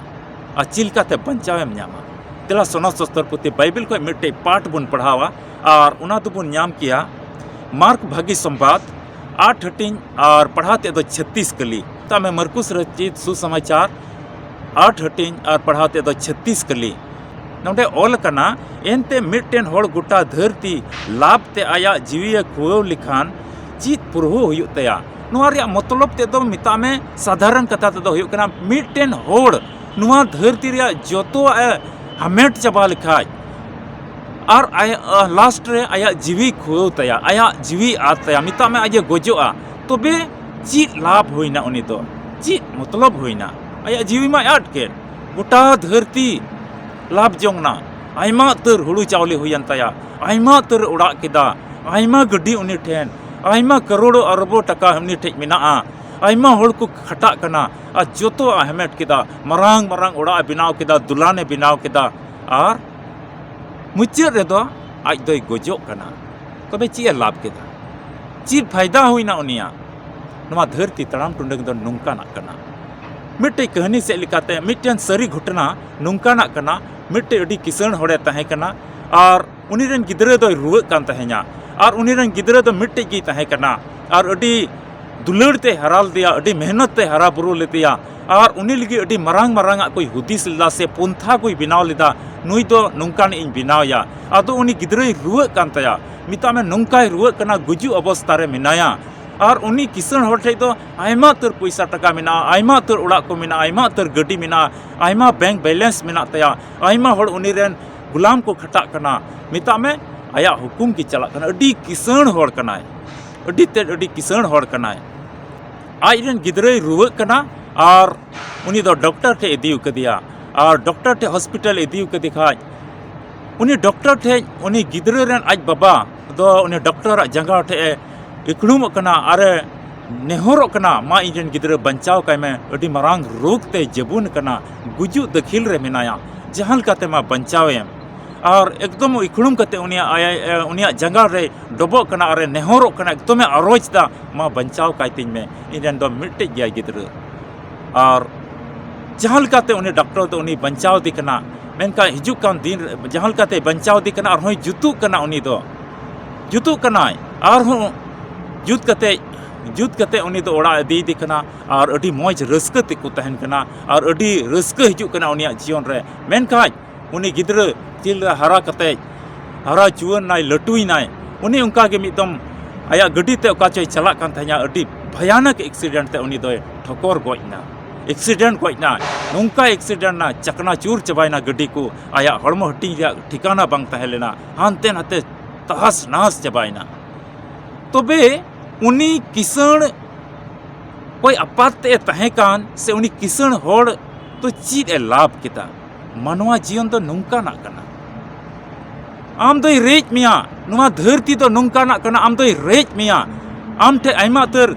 ᱟᱨ ᱪᱮᱫ ᱞᱮᱠᱟᱛᱮ ᱵᱟᱧᱪᱟᱣᱮᱢ ᱧᱟᱢᱟ? ᱫᱮᱞᱟ ᱥᱚᱱᱚᱛ ᱥᱚᱥᱛᱚᱨ ᱯᱩᱛᱷᱤ ᱵᱟᱭᱵᱮᱞ ᱠᱷᱚᱱ ᱢᱤᱫᱴᱮᱡ ᱯᱟᱴ ᱵᱚᱱ ᱯᱟᱲᱦᱟᱣᱟ ᱟᱨ ᱚᱱᱟ ᱫᱚᱵᱚᱱ ᱧᱟᱢ ᱠᱮᱭᱟ ᱢᱟᱨᱠ ᱵᱷᱟᱹᱜᱤ ᱥᱚᱢᱵᱟᱫ ᱟᱴ ᱦᱟᱹᱴᱤᱧ ᱟᱨ ᱯᱟᱲᱦᱟᱣ ᱛᱮᱫ ᱫᱚ ᱪᱷᱟᱛᱤᱥ ᱠᱟᱹᱞᱤ᱾ ᱛᱟᱢᱮ ᱢᱟᱨᱠᱩᱥ ᱨᱚᱪᱤᱛ ᱥᱩᱥᱚᱢᱟᱪᱟᱨ ᱟᱴ ᱦᱟᱹᱴᱤᱧ ᱟᱨ ᱯᱟᱲᱦᱟᱣ ᱛᱮᱫ ᱫᱚ ᱪᱷᱟᱛᱤᱥ ᱠᱟᱹᱞᱤ᱾ ᱱᱚᱰᱮ ᱚᱞ ᱟᱠᱟᱱᱟ, ᱮᱱᱛᱮ ᱢᱤᱫᱴᱮᱱ ᱦᱚᱲ ᱜᱚᱴᱟ ᱫᱷᱟᱹᱨᱛᱤ ᱞᱟᱵᱷ ᱛᱮ ᱟᱭᱟᱜ ᱡᱤᱣᱤᱭᱮ ᱠᱷᱩᱣᱟᱹᱣ ᱞᱮᱠᱷᱟᱱ ᱪᱮᱫ ᱯᱩᱨᱦᱩ ᱦᱩᱭᱩᱜ ᱛᱟᱭᱟ? ᱱᱚᱣᱟ ᱨᱮᱭᱟᱜ ᱢᱚᱛᱞᱚᱵ ᱛᱮᱫ ᱫᱚ ᱢᱮᱛᱟᱜ ᱢᱮ, ᱥᱟᱫᱷᱟᱨᱚᱱ ᱠᱟᱛᱷᱟ ᱛᱮᱫᱚ ᱦᱩᱭᱩᱜ ᱠᱟᱱᱟ, ᱢᱤᱫᱴᱮᱱ ᱦᱚᱲ ᱱᱚᱣᱟ ᱫᱷᱟᱹᱨᱛᱤ ᱨᱮᱭᱟᱜ ᱡᱚᱛᱚᱣᱟᱜ ᱮ ᱦᱟᱢᱮᱴ ᱪᱟᱵᱟ ᱞᱮᱠᱷᱟᱡ ᱟᱨ ᱟᱭ-, ᱟ, ᱞᱟᱥᱴ ᱨᱮ ᱟᱭᱟᱜ ᱡᱤᱣᱤ ᱠᱷᱩᱣᱟᱹᱣ ᱛᱟᱭᱟ, ᱟᱭᱟᱜ ᱡᱤᱣᱤ ᱟᱫ ᱛᱟᱭᱟ, ᱢᱮᱛᱟᱜ ᱢᱮ ᱟᱡ ᱮ ᱜᱚᱡᱚᱜᱼᱟ, ᱛᱚᱵᱮ ᱪᱮᱫ ᱞᱟᱵᱷ ᱦᱩᱭᱱᱟ ᱩᱱᱤ ᱫᱚ? ᱪᱮᱫ ᱢᱚᱛᱞᱚᱵ ᱦᱩᱭᱱᱟ? ᱟᱭᱟᱜ ᱡᱤᱣᱤ ᱢᱟᱭ ᱟᱫ ᱠᱮᱫ, ᱜᱚᱴᱟ ᱫᱷᱟᱹᱨᱛᱤ ᱞᱟᱵᱷ ᱡᱚᱝ ᱱᱟ, ᱟᱭᱢᱟ ᱩᱛᱟᱹᱨ ᱦᱩᱲᱩ ᱪᱟᱣᱞᱮ ᱦᱩᱭᱮᱱ ᱛᱟᱭᱟ, ᱟᱭᱢᱟ ᱩᱛᱟᱹᱨ ᱚᱲᱟᱜ ᱠᱮᱫᱟ, ᱟᱭᱢᱟ ᱜᱟᱹᱰᱤ ᱩᱱᱤ ᱴᱷᱮᱱ, ᱟᱭᱢᱟ ᱠᱟᱨᱳᱲ ᱟᱨᱵᱚ ᱴᱟᱠᱟ ᱩᱱᱤ ᱴᱷᱮᱱ ᱢᱮᱱᱟᱜᱼᱟ, ᱟᱭᱢᱟ ᱦᱚᱲ ᱠᱚ ᱠᱷᱟᱴᱟᱜ ᱠᱟᱱᱟ, ᱟᱨ ᱡᱚᱛᱚᱣᱟᱜ ᱦᱟᱢᱮᱴ ᱠᱮᱫᱟ, ᱢᱟᱨᱟᱝ ᱢᱟᱨᱟᱝ ᱚᱲᱟᱜ ᱮ ᱵᱮᱱᱟᱣ ᱠᱮᱫᱟ, ᱫᱩᱞᱟᱱ ᱮ ᱵᱮᱱᱟᱣ ᱠᱮᱫᱟ, ᱟᱨ ᱢᱩᱪᱟᱹᱫ ᱨᱮᱫᱚ ᱟᱡ ᱫᱚᱭ ᱜᱚᱡᱚᱜ ᱠᱟᱱᱟ᱾ ᱛᱚᱵᱮ ᱪᱮᱫ ᱮ ᱞᱟᱵᱷ ᱠᱮᱫᱟ? ᱪᱮᱫ ᱯᱷᱟᱭᱫᱟ ᱦᱩᱭᱱᱟ ᱩᱱᱤᱭᱟᱜ? ᱱᱚᱣᱟ ᱫᱷᱟᱹᱨᱛᱤ ᱛᱟᱲᱟᱢ ᱴᱩᱰᱟᱹᱝ ᱫᱚ ᱱᱚᱝᱠᱟᱱᱟᱜ ᱠᱟᱱᱟ᱾ ᱢᱤᱫᱴᱮᱡ ᱠᱟᱹᱦᱱᱤ ᱥᱮᱫ ᱞᱮᱠᱟᱛᱮ ᱢᱤᱫᱴᱮᱱ ᱥᱟᱹᱨᱤ ᱜᱷᱚᱴᱚᱱᱟ ᱱᱚᱝᱠᱟᱱᱟᱜ ᱠᱟᱱᱟ, ᱢᱤᱫᱴᱮᱡ ᱟᱹᱰᱤ ᱠᱤᱥᱟᱹᱬ ᱦᱚᱲᱮ ᱛᱟᱦᱮᱸ ᱠᱟᱱᱟ ᱟᱨ ᱩᱱᱤ ᱨᱮᱱ ᱜᱤᱫᱽᱨᱟᱹ ᱫᱚᱭ ᱨᱩᱣᱟᱹᱜ ᱠᱟᱱ ᱛᱟᱦᱮᱸᱧᱟ ᱟᱨ ᱩᱱᱤ ᱨᱮᱱ ᱜᱤᱫᱽᱨᱟᱹ ᱫᱚ ᱢᱤᱫᱴᱮᱡ ᱜᱮᱭ ᱛᱟᱦᱮᱸ ᱠᱟᱱᱟ ᱟᱨ ᱟᱹᱰᱤ ᱫᱩᱞᱟᱹᱲ ᱛᱮᱭ ᱦᱟᱨᱟ ᱞᱮᱫᱮᱭᱟ, ᱟᱹᱰᱤ ᱢᱮᱦᱱᱚᱛ ᱛᱮᱭ ᱦᱟᱨᱟ ᱵᱩᱨᱩ ᱞᱮᱫᱮᱭᱟ ᱟᱨ ᱩᱱᱤ ᱞᱟᱹᱜᱤᱫ ᱟᱹᱰᱤ ᱢᱟᱨᱟᱝ ᱢᱟᱨᱟᱝ ᱟᱜ ᱠᱚᱭ ᱦᱩᱫᱤᱥ ᱞᱮᱫᱟ ᱥᱮ ᱯᱚᱱᱛᱷᱟ ᱠᱚᱭ ᱵᱮᱱᱟᱣ ᱞᱮᱫᱟ, ᱱᱩᱭ ᱫᱚ ᱱᱚᱝᱠᱟᱱᱤᱡ ᱤᱧ ᱵᱮᱱᱟᱣᱮᱭᱟ᱾ ᱟᱫᱚ ᱩᱱᱤ ᱜᱤᱫᱽᱨᱟᱹᱭ ᱨᱩᱣᱟᱹᱜ ᱠᱟᱱ ᱛᱟᱭᱟ, ᱢᱮᱛᱟᱜ ᱢᱮ ᱱᱚᱝᱠᱟᱭ ᱨᱩᱣᱟᱹᱜ ᱠᱟᱱᱟ, ᱜᱩᱡᱩᱜ ᱚᱵᱚᱥᱛᱟ ᱨᱮ ᱢᱮᱱᱟᱭᱟ᱾ ᱟᱨ ᱩᱱᱤ ᱠᱤᱥᱟᱹᱬ ᱦᱚᱲ ᱴᱷᱮᱡ ᱫᱚ ᱟᱭᱢᱟ ᱩᱛᱟᱹᱨ ᱯᱚᱭᱥᱟ ᱴᱟᱠᱟ ᱢᱮᱱᱟᱜᱼᱟ, ᱟᱭᱢᱟ ᱩᱛᱟᱹᱨ ᱚᱲᱟᱜ ᱠᱚ ᱢᱮᱱᱟᱜᱼᱟ, ᱟᱭᱢᱟ ᱩᱛᱟᱹᱨ ᱜᱟᱹᱰᱤ ᱢᱮᱱᱟᱜᱼᱟ, ᱟᱭᱢᱟ ᱵᱮᱝᱠ ᱵᱮᱞᱮᱱᱥ ᱢᱮᱱᱟᱜ ᱛᱟᱭᱟ, ᱟᱭᱢᱟ ᱦᱚᱲ ᱩᱱᱤ ᱨᱮᱱ ᱜᱩᱞᱟᱢ ᱠᱚ ᱠᱷᱟᱴᱟᱜ ᱠᱟᱱᱟ᱾ ᱢᱮᱛᱟᱜ ᱢᱮ ᱟᱭᱟᱜ ᱦᱩᱠᱩᱢ ᱜᱮ ᱪᱟᱞᱟᱜ ᱠᱟᱱᱟ᱾ ᱟᱹᱰᱤ ᱠᱤᱥᱟᱹᱬ ᱦᱚᱲ ᱠᱟᱱᱟᱭ, ᱟᱹᱰᱤ ᱛᱮᱫ ᱟᱹᱰᱤ ᱠᱤᱥᱟᱹᱬ ᱦᱚᱲ ᱠᱟᱱᱟᱭ᱾ ᱟᱡ ᱨᱮᱱ ᱜᱤᱫᱽᱨᱟᱹᱭ ᱨᱩᱣᱟᱹᱜ ᱠᱟᱱᱟ ᱟᱨ ᱩᱱᱤ ᱫᱚ ᱰᱚᱠᱴᱚᱨ ᱴᱷᱮᱱ ᱤᱫᱤ ᱠᱟᱫᱮᱭᱟ᱾ ᱟᱨ ᱰᱚᱠᱴᱚᱨ ᱴᱷᱮᱱ ᱦᱚᱥᱯᱤᱴᱟᱞ ᱤᱫᱤ ᱠᱟᱫᱮ ᱠᱷᱟᱡ, ᱩᱱᱤ ᱰᱚᱠᱴᱚᱨ ᱴᱷᱮᱱ ᱩᱱᱤ ᱜᱤᱫᱽᱨᱟᱹ ᱨᱮᱱ ᱟᱡ ᱵᱟᱵᱟ ᱫᱚ ᱩᱱᱤ ᱰᱚᱠᱴᱚᱨᱟᱜ ᱡᱟᱸᱜᱟ ᱴᱷᱮᱱ ᱮ ᱤᱠᱷᱲᱩᱢᱚᱜ ᱠᱟᱱᱟ ᱟᱨᱮ ᱱᱮᱦᱚᱨᱚᱜ ᱠᱟᱱᱟ, "ᱢᱟ, ᱤᱧ ᱨᱮᱱ ᱜᱤᱫᱽᱨᱟᱹ ᱵᱟᱧᱪᱟᱣ ᱠᱟᱭ ᱢᱮ, ᱟᱹᱰᱤ ᱢᱟᱨᱟᱝ ᱨᱳᱜᱽ ᱛᱮ ᱡᱟᱹᱵᱩᱱ ᱠᱟᱱᱟ, ᱜᱩᱡᱩᱜ ᱫᱟᱹᱠᱷᱤᱞ ᱨᱮ ᱢᱮᱱᱟᱭᱟ, ᱡᱟᱦᱟᱸ ᱞᱮᱠᱟᱛᱮ ᱢᱟ ᱵᱟᱧᱪᱟᱣᱮᱢ᱾" ᱟᱨ ᱮᱠᱫᱚᱢ ᱤᱠᱷᱲᱩᱢ ᱠᱟᱛᱮ ᱩᱱᱤᱭᱟᱜ, ᱟᱭ-, ᱟᱭ-, ᱩᱱᱤᱭᱟᱜ ᱡᱟᱸᱜᱟ ᱨᱮ ᱰᱚᱵᱚᱜ ᱠᱟᱱᱟ ᱟᱨᱮ ᱱᱮᱦᱚᱨᱚᱜ ᱠᱟᱱᱟ, ᱮᱠᱫᱚᱢᱮ ᱟᱨᱚᱡᱽ ᱫᱟ, "ᱢᱟ, ᱵᱟᱧᱪᱟᱣ ᱠᱟᱭ ᱛᱤᱧ ᱢᱮ, ᱤᱧ ᱨᱮᱱ ᱫᱚ ᱢᱤᱫᱴᱮᱡ ᱜᱮᱭᱟᱭ ᱜᱤᱫᱽᱨᱟᱹ᱾" ᱟᱨ ᱡᱟᱦᱟᱸ ᱞᱮᱠᱟᱛᱮ ᱩᱱᱤ ᱰᱟᱠᱴᱚᱨ ᱫᱚ ᱩᱱᱤ ᱵᱟᱧᱪᱟᱣ ᱫᱮ ᱠᱟᱱᱟ, ᱢᱮᱱᱠᱷᱟᱱ ᱦᱤᱡᱩᱜ ᱠᱟᱱ ᱫᱤᱱ ᱨᱮ ᱡᱟᱦᱟᱸ ᱞᱮᱠᱟᱛᱮ ᱵᱟᱧᱪᱟᱣ ᱫᱮ ᱠᱟᱱᱟ, ᱟᱨᱦᱚᱸᱭ ᱡᱩᱛᱩᱜ ᱠᱟᱱᱟ, ᱩᱱᱤ ᱫᱚ ᱡᱩᱛᱩᱜ ᱠᱟᱱᱟᱭ, ᱟᱨᱦᱚᱸ ᱡᱩᱛ ᱠᱟᱛᱮ, ᱡᱩᱛ ᱠᱟᱛᱮ ᱩᱱᱤ ᱫᱚ ᱚᱲᱟᱜ ᱤᱫᱤᱭᱮᱫᱮ ᱠᱟᱱᱟ ᱟᱨ ᱟᱹᱰᱤ ᱢᱚᱡᱽ ᱨᱟᱹᱥᱠᱟᱹ ᱛᱮᱠᱚ ᱛᱟᱦᱮᱱ ᱠᱟᱱᱟ ᱟᱨ ᱟᱹᱰᱤ ᱨᱟᱹᱥᱠᱟᱹ ᱦᱤᱡᱩᱜ ᱠᱟᱱᱟ ᱩᱱᱤᱭᱟᱜ ᱡᱤᱭᱚᱱ ᱨᱮ᱾ ᱢᱮᱱᱠᱷᱟᱱ ᱩᱱᱤ ᱜᱤᱫᱽᱨᱟᱹ ᱪᱮᱫ ᱞᱮᱠᱟ ᱦᱟᱨᱟ ᱠᱟᱛᱮ, ᱦᱟᱨᱟ ᱡᱩᱣᱟᱹᱱ ᱱᱟᱭ, ᱞᱟᱹᱴᱩᱭᱮᱱᱟᱭ, ᱩᱱᱤ ᱚᱱᱠᱟ ᱜᱮ ᱢᱤᱫ ᱫᱚᱢ ᱟᱭᱟᱜ ᱜᱟᱹᱰᱤ ᱛᱮ ᱚᱠᱟ ᱪᱚᱭ ᱪᱟᱞᱟᱜ ᱠᱟᱱ ᱛᱟᱦᱮᱸᱱᱟ, ᱟᱹᱰᱤ ᱵᱷᱚᱭᱟᱱᱚᱠ ᱮᱠᱥᱤᱰᱮᱱᱴ ᱛᱮ ᱩᱱᱤ ᱫᱚᱭ ᱴᱷᱚᱠᱚᱨ ᱜᱚᱡ ᱮᱱᱟ, ᱮᱠᱥᱤᱰᱮᱱᱴ ᱜᱚᱡ ᱮᱱᱟ᱾ ᱱᱚᱝᱠᱟ ᱮᱠᱥᱤᱰᱮᱱᱴ ᱮᱱᱟ, ᱪᱟᱠᱱᱟ ᱪᱩᱨ ᱪᱟᱵᱟᱭᱮᱱᱟ ᱜᱟᱹᱰᱤ ᱠᱚ, ᱟᱭᱟᱜ ᱦᱚᱲᱢᱚ ᱦᱟᱹᱴᱤᱧ ᱨᱮᱭᱟᱜ ᱴᱷᱤᱠᱟᱱᱟ ᱵᱟᱝ ᱛᱟᱦᱮᱸ ᱞᱮᱱᱟ, ᱦᱟᱱᱛᱮ ᱱᱟᱛᱮ ᱛᱟᱦᱟᱥ ᱱᱟᱦᱟᱥ ᱪᱟᱵᱟᱭᱮᱱᱟ᱾ ᱛᱚᱵᱮ ᱩᱱᱤ ᱠᱤᱥᱟᱹᱬ ᱚᱠᱚᱭ ᱟᱯᱟᱛ ᱛᱮ ᱮ ᱛᱟᱦᱮᱸ ᱠᱟᱱ, ᱥᱮ ᱩᱱᱤ ᱠᱤᱥᱟᱹᱬ ᱦᱚᱲ ᱫᱚ ᱪᱮᱫ ᱮ ᱞᱟᱵᱷ ᱠᱮᱫᱟ? ᱢᱟᱱᱣᱟ ᱡᱤᱭᱚᱱ ᱫᱚ ᱱᱚᱝᱠᱟᱱᱟᱜ ᱠᱟᱱᱟ᱾ ᱟᱢ ᱫᱚᱭ ᱨᱮᱡ ᱢᱮᱭᱟ, ᱱᱚᱣᱟ ᱫᱷᱟᱹᱨᱛᱤ ᱫᱚ ᱱᱚᱝᱠᱟᱱᱟᱜ ᱠᱟᱱᱟ, ᱟᱢ ᱫᱚᱭ ᱨᱮᱡ ᱢᱮᱭᱟ᱾ ᱟᱢ ᱴᱷᱮᱱ ᱟᱭᱢᱟ ᱩᱛᱟᱹᱨ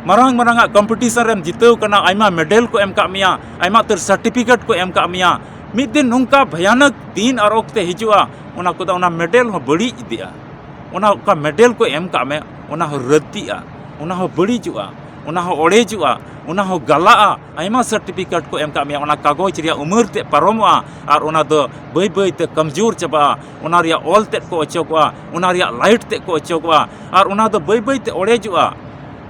ᱢᱟᱨᱟᱝ ᱢᱟᱨᱟᱝ ᱟᱜ ᱠᱚᱢᱯᱤᱴᱤᱥᱚᱱ ᱨᱮᱢ ᱡᱤᱛᱟᱹᱣ ᱠᱟᱱᱟ, ᱟᱭᱢᱟ ᱢᱮᱰᱮᱞ ᱠᱚ ᱮᱢ ᱠᱟᱜ ᱢᱮᱭᱟ, ᱟᱭᱢᱟ ᱩᱛᱟᱹᱨ ᱥᱟᱨᱴᱤᱯᱷᱤᱠᱮᱴ ᱠᱚ ᱮᱢ ᱠᱟᱜ ᱢᱮᱭᱟ᱾ ᱢᱤᱫ ᱫᱤᱱ ᱱᱚᱝᱠᱟ ᱵᱷᱚᱭᱟᱱᱚᱠ ᱫᱤᱱ ᱟᱨ ᱚᱠᱛᱮ ᱦᱤᱡᱩᱜᱼᱟ, ᱚᱱᱟ ᱠᱚᱫᱚ, ᱚᱱᱟ ᱢᱮᱰᱮᱞ ᱦᱚᱸ ᱵᱟᱹᱲᱤᱡ ᱤᱫᱤᱜᱼᱟ᱾ ᱚᱱᱟ ᱚᱠᱟ ᱢᱮᱰᱮᱞ ᱠᱚ ᱮᱢ ᱠᱟᱜ ᱢᱮ, ᱚᱱᱟ ᱦᱚᱸ ᱨᱟᱹᱫᱤᱜᱼᱟ, ᱚᱱᱟ ᱦᱚᱸ ᱵᱟᱹᱲᱤᱡᱚᱜᱼᱟ, ᱚᱱᱟ ᱦᱚᱸ ᱚᱲᱮᱡᱚᱜᱼᱟ, ᱚᱱᱟ ᱦᱚᱸ ᱜᱟᱞᱟᱜᱼᱟ᱾ ᱟᱭᱢᱟ ᱥᱟᱨᱴᱤᱯᱷᱤᱠᱮᱴ ᱠᱚ ᱮᱢ ᱠᱟᱜ ᱢᱮᱭᱟ, ᱚᱱᱟ ᱠᱟᱜᱚᱡᱽ ᱨᱮᱭᱟᱜ ᱩᱢᱟᱹᱨ ᱛᱮᱫ ᱯᱟᱨᱚᱢᱚᱜᱼᱟ ᱟᱨ ᱚᱱᱟ ᱫᱚ ᱵᱟᱹᱭ ᱵᱟᱹᱭ ᱛᱮ ᱠᱚᱢᱡᱳᱨ ᱪᱟᱵᱟᱜᱼᱟ᱾ ᱚᱱᱟ ᱨᱮᱭᱟᱜ ᱚᱞ ᱛᱮᱫ ᱠᱚ ᱚᱪᱚᱜᱚᱜᱼᱟ, ᱚᱱᱟ ᱨᱮᱭᱟᱜ ᱞᱟᱭᱤᱴ ᱛᱮᱫ ᱠᱚ ᱚᱪᱚᱜᱚᱜᱼᱟ ᱟᱨ ᱚᱱᱟ ᱫᱚ ᱵᱟᱹᱭ ᱵᱟᱹᱭ ᱛᱮ ᱚᱲᱮᱡᱚᱜᱼᱟ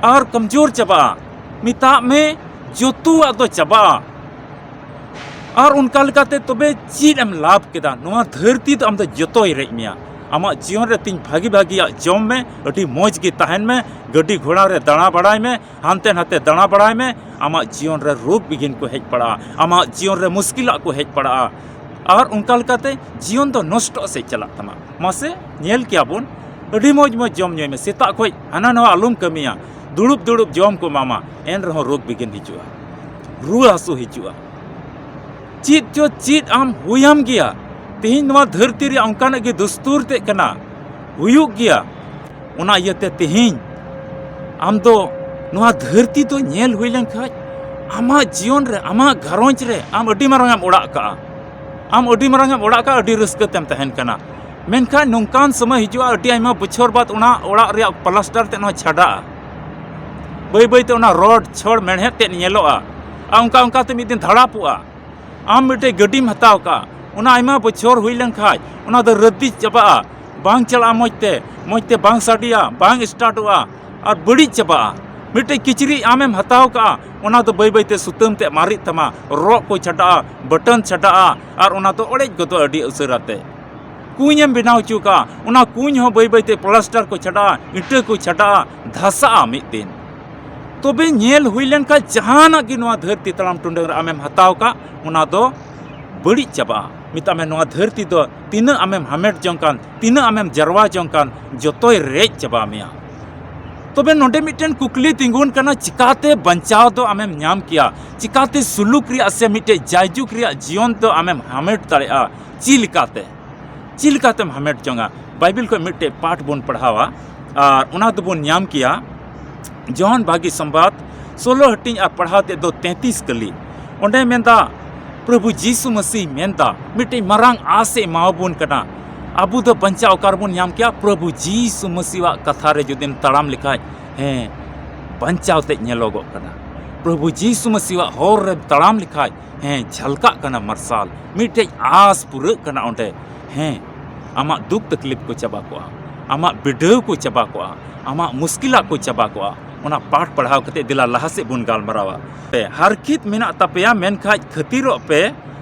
ᱟᱨ ᱠᱚᱢᱡᱳᱨ ᱪᱟᱵᱟᱜᱼᱟ᱾ ᱢᱮᱛᱟᱜ ᱢᱮ, ᱡᱚᱛᱚᱣᱟᱜ ᱫᱚ ᱪᱟᱵᱟᱜᱼᱟ᱾ ᱟᱨ ᱚᱱᱠᱟ ᱞᱮᱠᱟᱛᱮ ᱛᱚᱵᱮ ᱪᱮᱫ ᱮᱢ ᱞᱟᱵᱷ ᱠᱮᱫᱟ? ᱱᱚᱣᱟ ᱫᱷᱟᱹᱨᱛᱤ ᱫᱚ ᱟᱢ ᱫᱚ ᱡᱚᱛᱚᱭ ᱨᱮᱡ ᱢᱮᱭᱟ᱾ ᱟᱢᱟᱜ ᱡᱤᱭᱚᱱ ᱨᱮ ᱛᱤᱧ ᱵᱷᱟᱹᱜᱤ ᱵᱷᱟᱹᱜᱤᱭᱟᱜ ᱡᱚᱢ ᱢᱮ, ᱟᱹᱰᱤ ᱢᱚᱡᱽ ᱜᱮ ᱛᱟᱦᱮᱱ ᱢᱮ, ᱜᱟᱹᱰᱤ ᱜᱷᱚᱲᱟ ᱨᱮ ᱫᱟᱬᱟ ᱵᱟᱲᱟᱭ ᱢᱮ, ᱦᱟᱱᱛᱮ ᱱᱟᱛᱮ ᱫᱟᱬᱟ ᱵᱟᱲᱟᱭ ᱢᱮ᱾ ᱟᱢᱟᱜ ᱡᱤᱭᱚᱱ ᱨᱮ ᱨᱳᱜᱽ ᱵᱤᱜᱷᱤᱱ ᱠᱚ ᱦᱮᱡ ᱯᱟᱲᱟᱜᱼᱟ, ᱟᱢᱟᱜ ᱡᱤᱭᱚᱱ ᱨᱮ ᱢᱩᱥᱠᱤᱞᱟᱜ ᱠᱚ ᱦᱮᱡ ᱯᱟᱲᱟᱜᱼᱟ᱾ ᱟᱨ ᱚᱱᱠᱟ ᱞᱮᱠᱟᱛᱮ ᱡᱤᱭᱚᱱ ᱫᱚ ᱱᱚᱥᱴᱚᱜ ᱥᱮᱫ ᱪᱟᱞᱟᱜ ᱛᱟᱢᱟ᱾ ᱢᱟᱥᱮ ᱧᱮᱞ ᱠᱮᱭᱟ ᱵᱚᱱ, ᱟᱹᱰᱤ ᱢᱚᱡᱽ ᱢᱚᱡᱽ ᱡᱚᱢ ᱧᱩᱭ ᱢᱮ, ᱥᱮᱛᱟᱜ ᱠᱷᱚᱱ ᱦᱟᱱᱟ ᱱᱟᱣᱟ ᱟᱞᱚᱢ ᱠᱟᱹᱢᱤᱭᱟ, ᱫᱩᱲᱩᱵ ᱫᱩᱲᱩᱵ ᱡᱚᱢ ᱠᱚ ᱮᱢᱟᱢᱟ, ᱮᱱ ᱨᱮᱦᱚᱸ ᱨᱳᱜᱽ ᱵᱤᱜᱷᱤᱱ ᱦᱤᱡᱩᱜᱼᱟ, ᱨᱩᱣᱟᱹ ᱦᱟᱹᱥᱩ ᱦᱤᱡᱩᱜᱼᱟ, ᱪᱮᱫ ᱪᱚ ᱪᱮᱫ ᱟᱢ ᱦᱩᱭᱟᱢ ᱜᱮᱭᱟ᱾ ᱛᱮᱦᱮᱧ ᱱᱚᱣᱟ ᱫᱷᱟᱹᱨᱛᱤ ᱨᱮᱭᱟᱜ ᱚᱱᱠᱟᱱᱟᱜ ᱜᱮ ᱫᱩᱥᱛᱩᱨ ᱛᱮᱫ ᱠᱟᱱᱟ, ᱦᱩᱭᱩᱜ ᱜᱮᱭᱟ᱾ ᱚᱱᱟ ᱤᱭᱟᱹᱛᱮ ᱛᱮᱦᱮᱧ ᱟᱢ ᱫᱚ ᱱᱚᱣᱟ ᱫᱷᱟᱹᱨᱛᱤ ᱫᱚ ᱧᱮᱞ ᱦᱩᱭ ᱞᱮᱱᱠᱷᱟᱡ, ᱟᱢᱟᱜ ᱡᱤᱭᱚᱱ ᱨᱮ, ᱟᱢᱟᱜ ᱜᱷᱟᱨᱚᱸᱡᱽ ᱨᱮ ᱟᱢ ᱟᱹᱰᱤ ᱢᱟᱨᱟᱝ ᱮᱢ ᱚᱲᱟᱜ ᱠᱟᱜᱼᱟ, ᱟᱢ ᱟᱹᱰᱤ ᱢᱟᱨᱟᱝ ᱮᱢ ᱚᱲᱟᱜ ᱠᱟᱜᱼᱟ, ᱟᱹᱰᱤ ᱨᱟᱹᱥᱠᱟᱹ ᱛᱮᱢ ᱛᱟᱦᱮᱱ ᱠᱟᱱᱟ᱾ ᱢᱮᱱᱠᱷᱟᱱ ᱱᱚᱝᱠᱟᱱ ᱥᱚᱢᱚᱭ ᱦᱤᱡᱩᱜᱼᱟ, ᱟᱹᱰᱤ ᱟᱭᱢᱟ ᱵᱚᱪᱷᱚᱨ ᱵᱟᱫ ᱚᱱᱟ ᱚᱲᱟᱜ ᱨᱮᱭᱟᱜ ᱯᱞᱟᱥᱴᱟᱨ ᱛᱮᱫ ᱦᱚᱸ ᱪᱷᱟᱰᱟᱜᱼᱟ, ᱵᱟᱹᱭ ᱵᱟᱹᱭ ᱛᱮ ᱚᱱᱟ ᱨᱚᱰ ᱪᱷᱚᱲ ᱢᱮᱬᱦᱮᱫ ᱛᱮᱫ ᱧᱮᱞᱚᱜᱼᱟ᱾ ᱟᱨ ᱚᱱᱠᱟ ᱚᱱᱠᱟ ᱛᱮ ᱢᱤᱫ ᱫᱤᱱ ᱫᱷᱟᱲᱟᱯᱚᱜᱼᱟ᱾ ᱟᱢ ᱢᱤᱫᱴᱮᱡ ᱜᱟᱹᱰᱤᱢ ᱦᱟᱛᱟᱣ ᱠᱟᱜᱼᱟ, ᱚᱱᱟ ᱟᱭᱢᱟ ᱵᱚᱪᱷᱚᱨ ᱦᱩᱭ ᱞᱮᱱᱠᱷᱟᱡ ᱚᱱᱟ ᱫᱚ ᱨᱟᱹᱫᱤ ᱪᱟᱵᱟᱜᱼᱟ, ᱵᱟᱝ ᱪᱟᱞᱟᱜᱼᱟ ᱢᱚᱡᱽ ᱛᱮ, ᱢᱚᱡᱽ ᱛᱮ ᱵᱟᱝ ᱥᱟᱰᱮᱭᱟ, ᱵᱟᱝ ᱥᱴᱟᱨᱴᱚᱜᱼᱟ ᱟᱨ ᱵᱟᱹᱲᱤᱡ ᱪᱟᱵᱟᱜᱼᱟ᱾ ᱢᱤᱫᱴᱮᱡ ᱠᱤᱪᱨᱤᱡ ᱟᱢᱮᱢ ᱦᱟᱛᱟᱣ ᱠᱟᱜᱼᱟ, ᱚᱱᱟ ᱫᱚ ᱵᱟᱹᱭ ᱵᱟᱹᱭ ᱛᱮ ᱥᱩᱛᱟᱹᱢ ᱛᱮ ᱢᱟᱨᱤᱜ ᱛᱟᱢᱟ, ᱨᱚᱜ ᱠᱚ ᱪᱷᱟᱰᱟᱜᱼᱟ, ᱵᱟᱴᱚᱱ ᱪᱷᱟᱰᱟᱜᱼᱟ ᱟᱨ ᱚᱱᱟ ᱫᱚ ᱚᱲᱮᱡ ᱜᱚᱫᱚᱜᱼᱟ ᱟᱹᱰᱤ ᱩᱥᱟᱹᱨᱟ ᱛᱮ᱾ ᱠᱩᱧ ᱮᱢ ᱵᱮᱱᱟᱣ ᱦᱚᱪᱚ ᱠᱟᱜᱼᱟ, ᱚᱱᱟ ᱠᱩᱧ ᱦᱚᱸ ᱵᱟᱹᱭ ᱵᱟᱹᱭ ᱛᱮ ᱯᱞᱟᱥᱴᱟᱨ ᱠᱚ ᱪᱷᱟᱰᱟᱜᱼᱟ, ᱤᱴᱟᱹ ᱠᱚ ᱪᱷᱟᱰᱟᱜᱼᱟ, ᱫᱷᱟᱥᱟᱜᱼᱟ ᱢᱤᱫ ᱫᱤᱱ᱾ ᱛᱚᱵᱮ ᱧᱮᱞ ᱦᱩᱭ ᱞᱮᱱᱠᱷᱟᱱ ᱡᱟᱦᱟᱱᱟᱜ ᱜᱮ ᱱᱚᱣᱟ ᱫᱷᱟᱹᱨᱛᱤ ᱛᱟᱲᱟᱢ ᱴᱩᱰᱟᱹᱝ ᱨᱮ ᱟᱢᱮᱢ ᱦᱟᱛᱟᱣ ᱠᱟᱜ, ᱚᱱᱟ ᱫᱚ ᱵᱟᱹᱲᱤᱡ ᱪᱟᱵᱟᱜᱼᱟ᱾ ᱢᱮᱛᱟᱜ ᱢᱮ ᱱᱚᱣᱟ ᱫᱷᱟᱹᱨᱛᱤ ᱫᱚ ᱛᱤᱱᱟᱹᱜ ᱟᱢᱮᱢ ᱦᱟᱢᱮᱴ ᱡᱚᱝ ᱠᱟᱱ, ᱛᱤᱱᱟᱹᱜ ᱟᱢᱮᱢ ᱡᱟᱨᱣᱟ ᱡᱚᱝ ᱠᱟᱱ, ᱡᱚᱛᱚᱭ ᱨᱮᱡ ᱪᱟᱵᱟ ᱢᱮᱭᱟ᱾ ᱛᱚᱵᱮ ᱱᱚᱰᱮ ᱢᱤᱫᱴᱮᱱ ᱠᱩᱠᱞᱤ ᱛᱤᱸᱜᱩᱱ ᱠᱟᱱᱟ, ᱪᱤᱠᱟᱛᱮ ᱵᱟᱧᱪᱟᱣ ᱫᱚ ᱟᱢᱮᱢ ᱧᱟᱢ ᱠᱮᱭᱟ? ᱪᱤᱠᱟᱛᱮ ᱥᱩᱞᱩᱠ ᱨᱮᱭᱟᱜ ᱥᱮ ᱢᱤᱫᱴᱮᱡ ᱡᱟᱭᱡᱩᱜᱽ ᱨᱮᱭᱟᱜ ᱡᱤᱭᱚᱱ ᱫᱚ ᱟᱢᱮᱢ ᱦᱟᱢᱮᱴ ᱫᱟᱲᱮᱭᱟᱜᱼᱟ? ᱪᱮᱫ ᱞᱮᱠᱟᱛᱮ? ᱪᱮᱫ ᱞᱮᱠᱟᱛᱮᱢ ᱦᱟᱢᱮᱴ ᱡᱚᱝᱟ? ᱵᱟᱭᱵᱮᱞ ᱠᱷᱚᱱ ᱢᱤᱫᱴᱮᱡ ᱯᱟᱴ ᱵᱚᱱ ᱯᱟᱲᱦᱟᱣᱟ ᱟᱨ ᱚᱱᱟ ᱫᱚᱵᱚᱱ ᱧᱟᱢ ᱠᱮᱭᱟ ᱡᱚᱦᱚᱱ ᱵᱷᱟᱹᱜᱤ ᱥᱚᱢᱵᱟᱫ ᱥᱳᱞᱳ ᱦᱟᱹᱴᱤᱧ ᱟᱨ ᱯᱟᱲᱦᱟᱣ ᱛᱮᱫ ᱫᱚ ᱛᱮᱸᱛᱤᱥ ᱠᱟᱹᱞᱤ᱾ ᱚᱸᱰᱮ ᱢᱮᱱᱫᱟ, ᱯᱨᱚᱵᱷᱩ ᱡᱤᱥᱩ ᱢᱟᱹᱥᱤ ᱢᱮᱱᱫᱟ, ᱢᱤᱫᱴᱮᱡ ᱢᱟᱨᱟᱝ ᱟᱥ ᱮ ᱮᱢᱟᱣᱟᱵᱚᱱ ᱠᱟᱱᱟ᱾ ᱟᱵᱚ ᱫᱚ ᱵᱟᱧᱪᱟᱣ ᱚᱠᱟ ᱨᱮᱵᱚᱱ ᱧᱟᱢ ᱠᱮᱭᱟ? ᱯᱨᱚᱵᱷᱩ ᱡᱤᱥᱩ ᱢᱟᱹᱥᱤᱣᱟᱜ ᱠᱟᱛᱷᱟ ᱨᱮ ᱡᱩᱫᱤᱢ ᱛᱟᱲᱟᱢ ᱞᱮᱠᱷᱟᱡ, ᱦᱮᱸ, ᱵᱟᱧᱪᱟᱣ ᱛᱮᱫ ᱧᱮᱞᱚᱜᱚᱜ ᱠᱟᱱᱟ᱾ ᱯᱨᱚᱵᱷᱩ ᱡᱤᱥᱩ ᱢᱟᱹᱥᱤᱣᱟᱜ ᱦᱚᱨ ᱨᱮᱢ ᱛᱟᱲᱟᱢ ᱞᱮᱠᱷᱟᱡ, ᱦᱮᱸ, ᱡᱷᱟᱞᱠᱟᱜ ᱠᱟᱱᱟ ᱢᱟᱨᱥᱟᱞ᱾ ᱢᱤᱫᱴᱮᱡ ᱟᱸᱥ ᱯᱩᱨᱟᱹᱜ ᱠᱟᱱᱟ ᱚᱸᱰᱮ᱾ ᱦᱮᱸ, ᱟᱢᱟᱜ ᱫᱩᱠ ᱛᱟᱠᱞᱤᱯ ᱠᱚ ᱪᱟᱵᱟ ᱠᱚᱜᱼᱟ, ᱟᱢᱟᱜ ᱵᱤᱰᱟᱹᱣ ᱠᱚ ᱪᱟᱵᱟ ᱠᱚᱜᱼᱟ, ᱟᱢᱟᱜ ᱢᱩᱥᱠᱤᱞᱟᱜ ᱠᱚ ᱪᱟᱵᱟ ᱠᱚᱜᱼᱟ᱾ ᱚᱱᱟ ᱯᱟᱴ ᱯᱟᱲᱦᱟᱣ ᱠᱟᱛᱮ ᱫᱮᱞᱟ ᱞᱟᱦᱟ ᱥᱮᱫ ᱵᱚᱱ ᱜᱟᱞᱢᱟᱨᱟᱣᱟ᱾ ᱯᱮ, ᱦᱟᱨᱠᱷᱤᱛ ᱢᱮᱱᱟᱜ ᱛᱟᱯᱮᱭᱟ, ᱢᱮᱱᱠᱷᱟᱡ ᱠᱷᱟᱹᱛᱤᱨᱚᱜ ᱯᱮ,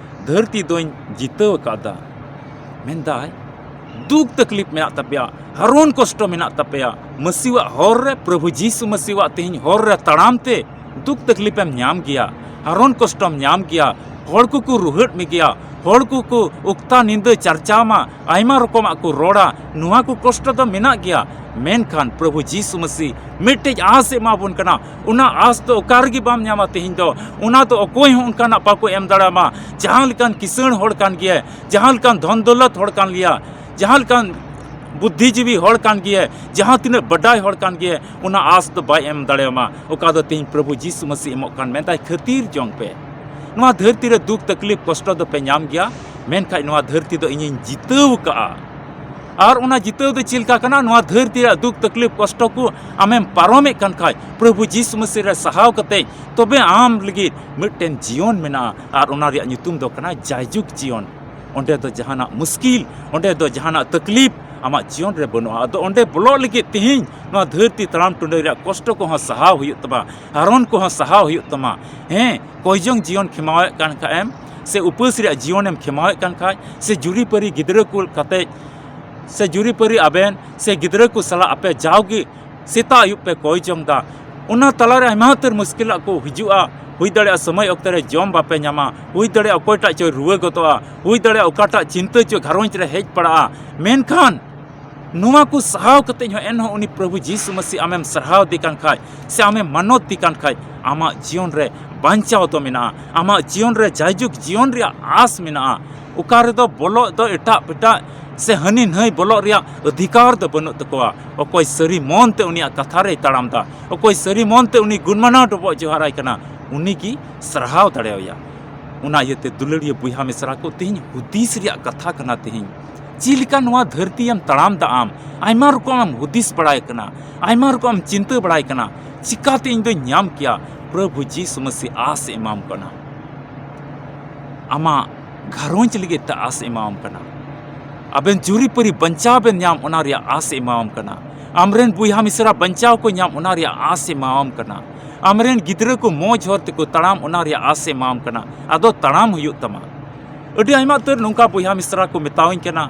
ᱫᱷᱟᱹᱨᱛᱤ ᱫᱚᱧ ᱡᱤᱛᱟᱹᱣ ᱟᱠᱟᱫᱟ᱾ ᱢᱮᱱᱫᱟᱭ, ᱫᱩᱠ ᱛᱟᱠᱞᱤᱯ ᱢᱮᱱᱟᱜ ᱛᱟᱯᱮᱭᱟ, ᱦᱟᱨᱚᱱ ᱠᱚᱥᱴᱚ ᱢᱮᱱᱟᱜ ᱛᱟᱯᱮᱭᱟ, ᱢᱟᱹᱥᱤᱣᱟᱜ ᱦᱚᱨ ᱨᱮ, ᱯᱨᱚᱵᱷᱩ ᱡᱤᱥᱩ ᱢᱟᱹᱥᱤᱣᱟᱜ ᱛᱮᱦᱮᱧ ᱦᱚᱨ ᱨᱮ ᱛᱟᱲᱟᱢ ᱛᱮ ᱫᱩᱠ ᱛᱟᱠᱞᱤᱯ ᱮᱢ ᱧᱟᱢ ᱜᱮᱭᱟ, ᱦᱟᱨᱚᱱ ᱠᱚᱥᱴᱚᱢ ᱧᱟᱢ ᱜᱮᱭᱟ, ᱦᱚᱲ ᱠᱚᱠᱚ ᱨᱩᱦᱮᱫ ᱢᱮᱜᱮᱭᱟ, ᱦᱚᱲ ᱠᱚᱠᱚ ᱚᱠᱛᱟ ᱧᱤᱫᱟᱹ ᱪᱟᱨᱪᱟᱣ ᱢᱟ, ᱟᱭᱢᱟ ᱨᱚᱠᱚᱢᱟᱜ ᱠᱚ ᱨᱚᱲᱟ, ᱱᱚᱣᱟ ᱠᱚ ᱠᱚᱥᱴᱚ ᱫᱚ ᱢᱮᱱᱟᱜ ᱜᱮᱭᱟ᱾ ᱢᱮᱱᱠᱷᱟᱱ ᱯᱨᱚᱵᱷᱩ ᱡᱤᱥᱩ ᱢᱟᱹᱥᱤ ᱢᱤᱫᱴᱮᱡ ᱟᱸᱥ ᱮ ᱮᱢᱟ ᱵᱚᱱ ᱠᱟᱱᱟ᱾ ᱚᱱᱟ ᱟᱸᱥ ᱫᱚ ᱚᱠᱟ ᱨᱮᱜᱮ ᱵᱟᱢ ᱧᱟᱢᱟ ᱛᱮᱦᱮᱧ ᱫᱚ᱾ ᱚᱱᱟ ᱫᱚ ᱚᱠᱚᱭ ᱦᱚᱸ ᱚᱱᱠᱟᱱᱟᱜ ᱵᱟᱠᱚ ᱮᱢ ᱫᱟᱲᱮᱭᱟᱢᱟ᱾ ᱡᱟᱦᱟᱸ ᱞᱮᱠᱟᱱ ᱠᱤᱥᱟᱹᱬ ᱦᱚᱲ ᱠᱟᱱ ᱜᱮᱭᱟᱭ, ᱡᱟᱦᱟᱸ ᱞᱮᱠᱟᱱ ᱫᱷᱚᱱ ᱫᱚᱞᱚᱛ ᱦᱚᱲ ᱠᱟᱱ ᱜᱮᱭᱟ, ᱡᱟᱦᱟᱸ ᱞᱮᱠᱟᱱ ᱵᱩᱫᱽᱫᱷᱤᱡᱤᱵᱤ ᱦᱚᱲ ᱠᱟᱱ ᱜᱮᱭᱟᱭ, ᱡᱟᱦᱟᱸ ᱛᱤᱱᱟᱹᱜ ᱵᱟᱰᱟᱭ ᱦᱚᱲ ᱠᱟᱱ ᱜᱮᱭᱟᱭ, ᱚᱱᱟ ᱟᱸᱥ ᱫᱚ ᱵᱟᱭ ᱮᱢ ᱫᱟᱲᱮᱭᱟᱢᱟ᱾ ᱚᱠᱟ ᱫᱚ ᱛᱮᱦᱮᱧ ᱯᱨᱚᱵᱷᱩ ᱡᱤᱥᱩ ᱢᱟᱹᱥᱤ ᱮᱢᱚᱜ ᱠᱟᱱ, ᱢᱮᱱᱫᱟᱭ, "ᱠᱷᱟᱹᱛᱤᱨ ᱡᱚᱝ ᱯᱮ, ᱱᱚᱣᱟ ᱫᱷᱟᱹᱨᱛᱤ ᱨᱮ ᱫᱩᱠ ᱛᱟᱠᱞᱤᱯ ᱠᱚᱥᱴᱚ ᱫᱚᱯᱮ ᱧᱟᱢ ᱜᱮᱭᱟ, ᱢᱮᱱᱠᱷᱟᱱ ᱱᱚᱣᱟ ᱫᱷᱟᱹᱨᱛᱤ ᱫᱚ ᱤᱧᱤᱧ ᱡᱤᱛᱟᱹᱣ ᱟᱠᱟᱫᱼᱟ᱾" ᱟᱨ ᱚᱱᱟ ᱡᱤᱛᱟᱹᱣ ᱫᱚ ᱪᱮᱫ ᱞᱮᱠᱟ ᱠᱟᱱᱟ? ᱱᱚᱣᱟ ᱫᱷᱟᱹᱨᱛᱤ ᱨᱮᱭᱟᱜ ᱫᱩᱠ ᱛᱟᱠᱞᱤᱯ ᱠᱚᱥᱴᱚ ᱠᱚ ᱟᱢᱮᱢ ᱯᱟᱨᱚᱢᱮᱫ ᱠᱟᱱ ᱠᱷᱟᱡ, ᱯᱨᱚᱵᱷᱩ ᱡᱤᱥᱩ ᱢᱟᱹᱥᱤ ᱨᱮ ᱥᱟᱦᱟᱣ ᱠᱟᱛᱮ, ᱛᱚᱵᱮ ᱟᱢ ᱞᱟᱹᱜᱤᱫ ᱢᱤᱫᱴᱮᱱ ᱡᱤᱭᱚᱱ ᱢᱮᱱᱟᱜᱼᱟ, ᱟᱨ ᱚᱱᱟ ᱨᱮᱭᱟᱜ ᱧᱩᱛᱩᱢ ᱫᱚ ᱠᱟᱱᱟ ᱡᱟᱭᱡᱩᱜᱽ ᱡᱤᱭᱚᱱ᱾ ᱚᱸᱰᱮ ᱫᱚ ᱡᱟᱦᱟᱱᱟᱜ ᱢᱩᱥᱠᱤᱞ, ᱚᱸᱰᱮ ᱫᱚ ᱡᱟᱦᱟᱱᱟᱜ ᱛᱟᱠᱞᱤᱯ ᱟᱢᱟᱜ ᱡᱤᱭᱚᱱ ᱨᱮ ᱵᱟᱹᱱᱩᱜᱼᱟ᱾ ᱟᱫᱚ ᱚᱸᱰᱮ ᱵᱚᱞᱚᱜ ᱞᱟᱹᱜᱤᱫ ᱛᱮᱦᱮᱧ ᱱᱚᱣᱟ ᱫᱷᱟᱹᱨᱛᱤ ᱛᱟᱲᱟᱢ ᱴᱩᱰᱟᱹᱭ ᱨᱮᱭᱟᱜ ᱠᱚᱥᱴᱚ ᱠᱚᱦᱚᱸ ᱥᱟᱦᱟᱣ ᱦᱩᱭᱩᱜ ᱛᱟᱢᱟ, ᱦᱟᱨᱚᱱ ᱠᱚᱦᱚᱸ ᱥᱟᱦᱟᱣ ᱦᱩᱭᱩᱜ ᱛᱟᱢᱟ᱾ ᱦᱮᱸ, ᱠᱚᱭ ᱡᱚᱝ ᱡᱤᱭᱚᱱ ᱠᱷᱮᱢᱟᱣᱮᱫ ᱠᱟᱱ ᱠᱷᱟᱡ ᱮᱢ, ᱥᱮ ᱩᱯᱟᱹᱥ ᱨᱮᱭᱟᱜ ᱡᱤᱭᱚᱱᱮᱢ ᱠᱷᱮᱢᱟᱣᱮᱫ ᱠᱟᱱ ᱠᱷᱟᱡ, ᱥᱮ ᱡᱩᱨᱤᱯᱟᱹᱨᱤ ᱜᱤᱫᱽᱨᱟᱹ ᱠᱚ ᱠᱟᱛᱮ, ᱥᱮ ᱡᱩᱨᱤᱯᱟᱹᱨᱤ ᱟᱵᱮᱱ ᱥᱮ ᱜᱤᱫᱽᱨᱟᱹ ᱠᱚ ᱥᱟᱞᱟᱜ ᱟᱯᱮ ᱡᱟᱣᱜᱮ ᱥᱮᱛᱟᱜ ᱟᱹᱭᱩᱵ ᱯᱮ ᱠᱚᱭ ᱡᱚᱝ ᱫᱟ, ᱚᱱᱟ ᱛᱟᱞᱟᱨᱮ ᱟᱭᱢᱟ ᱩᱛᱟᱹᱨ ᱢᱩᱥᱠᱤᱞᱟᱜ ᱠᱚ ᱦᱤᱡᱩᱜᱼᱟ᱾ ᱦᱩᱭ ᱫᱟᱲᱮᱭᱟᱜᱼᱟ ᱥᱚᱢᱚᱭ ᱚᱠᱛᱮ ᱨᱮ ᱡᱚᱢ ᱵᱟᱯᱮ ᱧᱟᱢᱟ, ᱦᱩᱭ ᱫᱟᱲᱮᱭᱟᱜᱼᱟ ᱚᱠᱚᱭᱴᱟᱜ ᱪᱚᱭ ᱨᱩᱣᱟᱹ ᱜᱚᱫᱚᱜᱼᱟ, ᱦᱩᱭ ᱫᱟᱲᱮᱭᱟᱜᱼᱟ ᱚᱠᱟᱴᱟᱜ ᱪᱤᱱᱛᱟᱹ ᱪᱚ ᱜᱷᱟᱨᱚᱸᱡᱽ ᱨᱮ ᱦᱮᱡ ᱯᱟᱲᱟᱜᱼᱟ᱾ ᱢᱮᱱᱠᱷᱟᱱ ᱱᱚᱣᱟ ᱠᱚ ᱥᱟᱦᱟᱣ ᱠᱟᱛᱮ ᱦᱚᱸ ᱮᱱᱦᱚᱸ ᱩᱱᱤ ᱯᱨᱚᱵᱷᱩ ᱡᱤᱥᱩ ᱢᱟᱹᱥᱤ ᱟᱢᱮᱢ ᱥᱟᱨᱦᱟᱣ ᱫᱮ ᱠᱟᱱ ᱠᱷᱟᱡ, ᱥᱮ ᱟᱢᱮᱢ ᱢᱟᱱᱚᱛ ᱫᱮ ᱠᱟᱱ ᱠᱷᱟᱡ, ᱟᱢᱟᱜ ᱡᱤᱭᱚᱱ ᱨᱮ ᱵᱟᱧᱪᱟᱣ ᱫᱚ ᱢᱮᱱᱟᱜᱼᱟ, ᱟᱢᱟᱜ ᱡᱤᱭᱚᱱ ᱨᱮ ᱡᱟᱭᱡᱩᱜᱽ ᱡᱤᱭᱚᱱ ᱨᱮᱭᱟᱜ ᱟᱸᱥ ᱢᱮᱱᱟᱜᱼᱟ᱾ ᱚᱠᱟ ᱨᱮᱫᱚ ᱵᱚᱞᱚᱜ ᱫᱚ ᱮᱴᱟᱜ ᱯᱮᱴᱟᱜ ᱥᱮ ᱦᱟᱹᱱᱤ ᱱᱟᱹᱭ ᱵᱚᱞᱚᱜ ᱨᱮᱭᱟᱜ ᱚᱫᱷᱤᱠᱟᱨ ᱫᱚ ᱵᱟᱹᱱᱩᱜ ᱛᱟᱠᱚᱣᱟ᱾ ᱚᱠᱚᱭ ᱥᱟᱹᱨᱤ ᱢᱚᱱ ᱛᱮ ᱩᱱᱤᱭᱟᱜ ᱠᱟᱛᱷᱟ ᱨᱮᱭ ᱛᱟᱲᱟᱢ ᱫᱟ, ᱚᱠᱚᱭ ᱥᱟᱹᱨᱤ ᱢᱚᱱ ᱛᱮ ᱩᱱᱤ ᱜᱩᱱᱢᱟᱱᱟᱣ ᱰᱚᱵᱚᱜ ᱡᱚᱦᱟᱨᱟᱭ ᱠᱟᱱᱟ, ᱩᱱᱤ ᱜᱮ ᱥᱟᱨᱦᱟᱣ ᱫᱟᱲᱮᱣᱟᱭᱟ᱾ ᱚᱱᱟ ᱤᱭᱟᱹᱛᱮ ᱫᱩᱞᱟᱹᱲᱤᱭᱟᱹ ᱵᱚᱭᱦᱟ ᱢᱤᱥᱨᱟ ᱠᱚ, ᱛᱮᱦᱮᱧ ᱦᱩᱫᱤᱥ ᱨᱮᱭᱟᱜ ᱠᱟᱛᱷᱟ ᱠᱟᱱᱟ᱾ ᱛᱮᱦᱮᱧ ᱪᱮᱫ ᱞᱮᱠᱟ ᱱᱚᱣᱟ ᱫᱷᱟᱹᱨᱛᱤᱭᱮᱢ ᱛᱟᱲᱟᱢ ᱫᱟ ᱟᱢ? ᱟᱭᱢᱟ ᱨᱚᱠᱚᱢ ᱮᱢ ᱦᱩᱫᱤᱥ ᱵᱟᱲᱟᱭ ᱠᱟᱱᱟ, ᱟᱭᱢᱟ ᱨᱚᱠᱚᱢ ᱮᱢ ᱪᱤᱱᱛᱟᱹ ᱵᱟᱲᱟᱭ ᱠᱟᱱᱟ, ᱪᱤᱠᱟᱛᱮ ᱤᱧ ᱫᱚᱧ ᱧᱟᱢ ᱠᱮᱭᱟ? ᱯᱨᱚᱵᱷᱩ ᱡᱤᱥᱩ ᱢᱟᱹᱥᱤ ᱟᱸᱥ ᱮ ᱮᱢᱟᱢ ᱠᱟᱱᱟ᱾ ᱟᱢᱟᱜ ᱜᱷᱟᱨᱚᱸᱡᱽ ᱞᱟᱹᱜᱤᱫ ᱛᱮ ᱟᱸᱥ ᱮ ᱮᱢᱟᱣᱟᱢ ᱠᱟᱱᱟ᱾ ᱟᱵᱮᱱ ᱡᱩᱨᱤᱯᱟᱹᱨᱤ ᱵᱟᱧᱪᱟᱣ ᱵᱮᱱ ᱧᱟᱢ, ᱚᱱᱟ ᱨᱮᱭᱟᱜ ᱟᱸᱥ ᱮ ᱮᱢᱟᱣᱟᱢ ᱠᱟᱱᱟ᱾ ᱟᱢᱨᱮᱱ ᱵᱚᱭᱦᱟ ᱢᱤᱥᱨᱟ ᱵᱟᱧᱪᱟᱣ ᱠᱚ ᱧᱟᱢ, ᱚᱱᱟ ᱨᱮᱭᱟᱜ ᱟᱸᱥ ᱮ ᱮᱢᱟᱣᱟᱢ ᱠᱟᱱᱟ᱾ ᱟᱢᱨᱮᱱ ᱜᱤᱫᱽᱨᱟᱹ ᱠᱚ ᱢᱚᱡᱽ ᱦᱚᱨ ᱛᱮᱠᱚ ᱛᱟᱲᱟᱢ, ᱚᱱᱟ ᱨᱮᱭᱟᱜ ᱟᱸᱥ ᱮ ᱮᱢᱟᱣᱟᱢ ᱠᱟᱱᱟ᱾ ᱟᱫᱚ ᱛᱟᱲᱟᱢ ᱦᱩᱭᱩᱜ ᱛᱟᱢᱟ᱾ ᱟᱹᱰᱤ ᱟᱭᱢᱟ ᱩᱛᱟᱹᱨ ᱱᱚᱝᱠᱟ ᱵᱚᱭᱦᱟ ᱢᱤᱥᱨᱟ ᱠᱚ ᱢᱮᱛᱟᱣᱟᱹᱧ ᱠᱟᱱᱟ,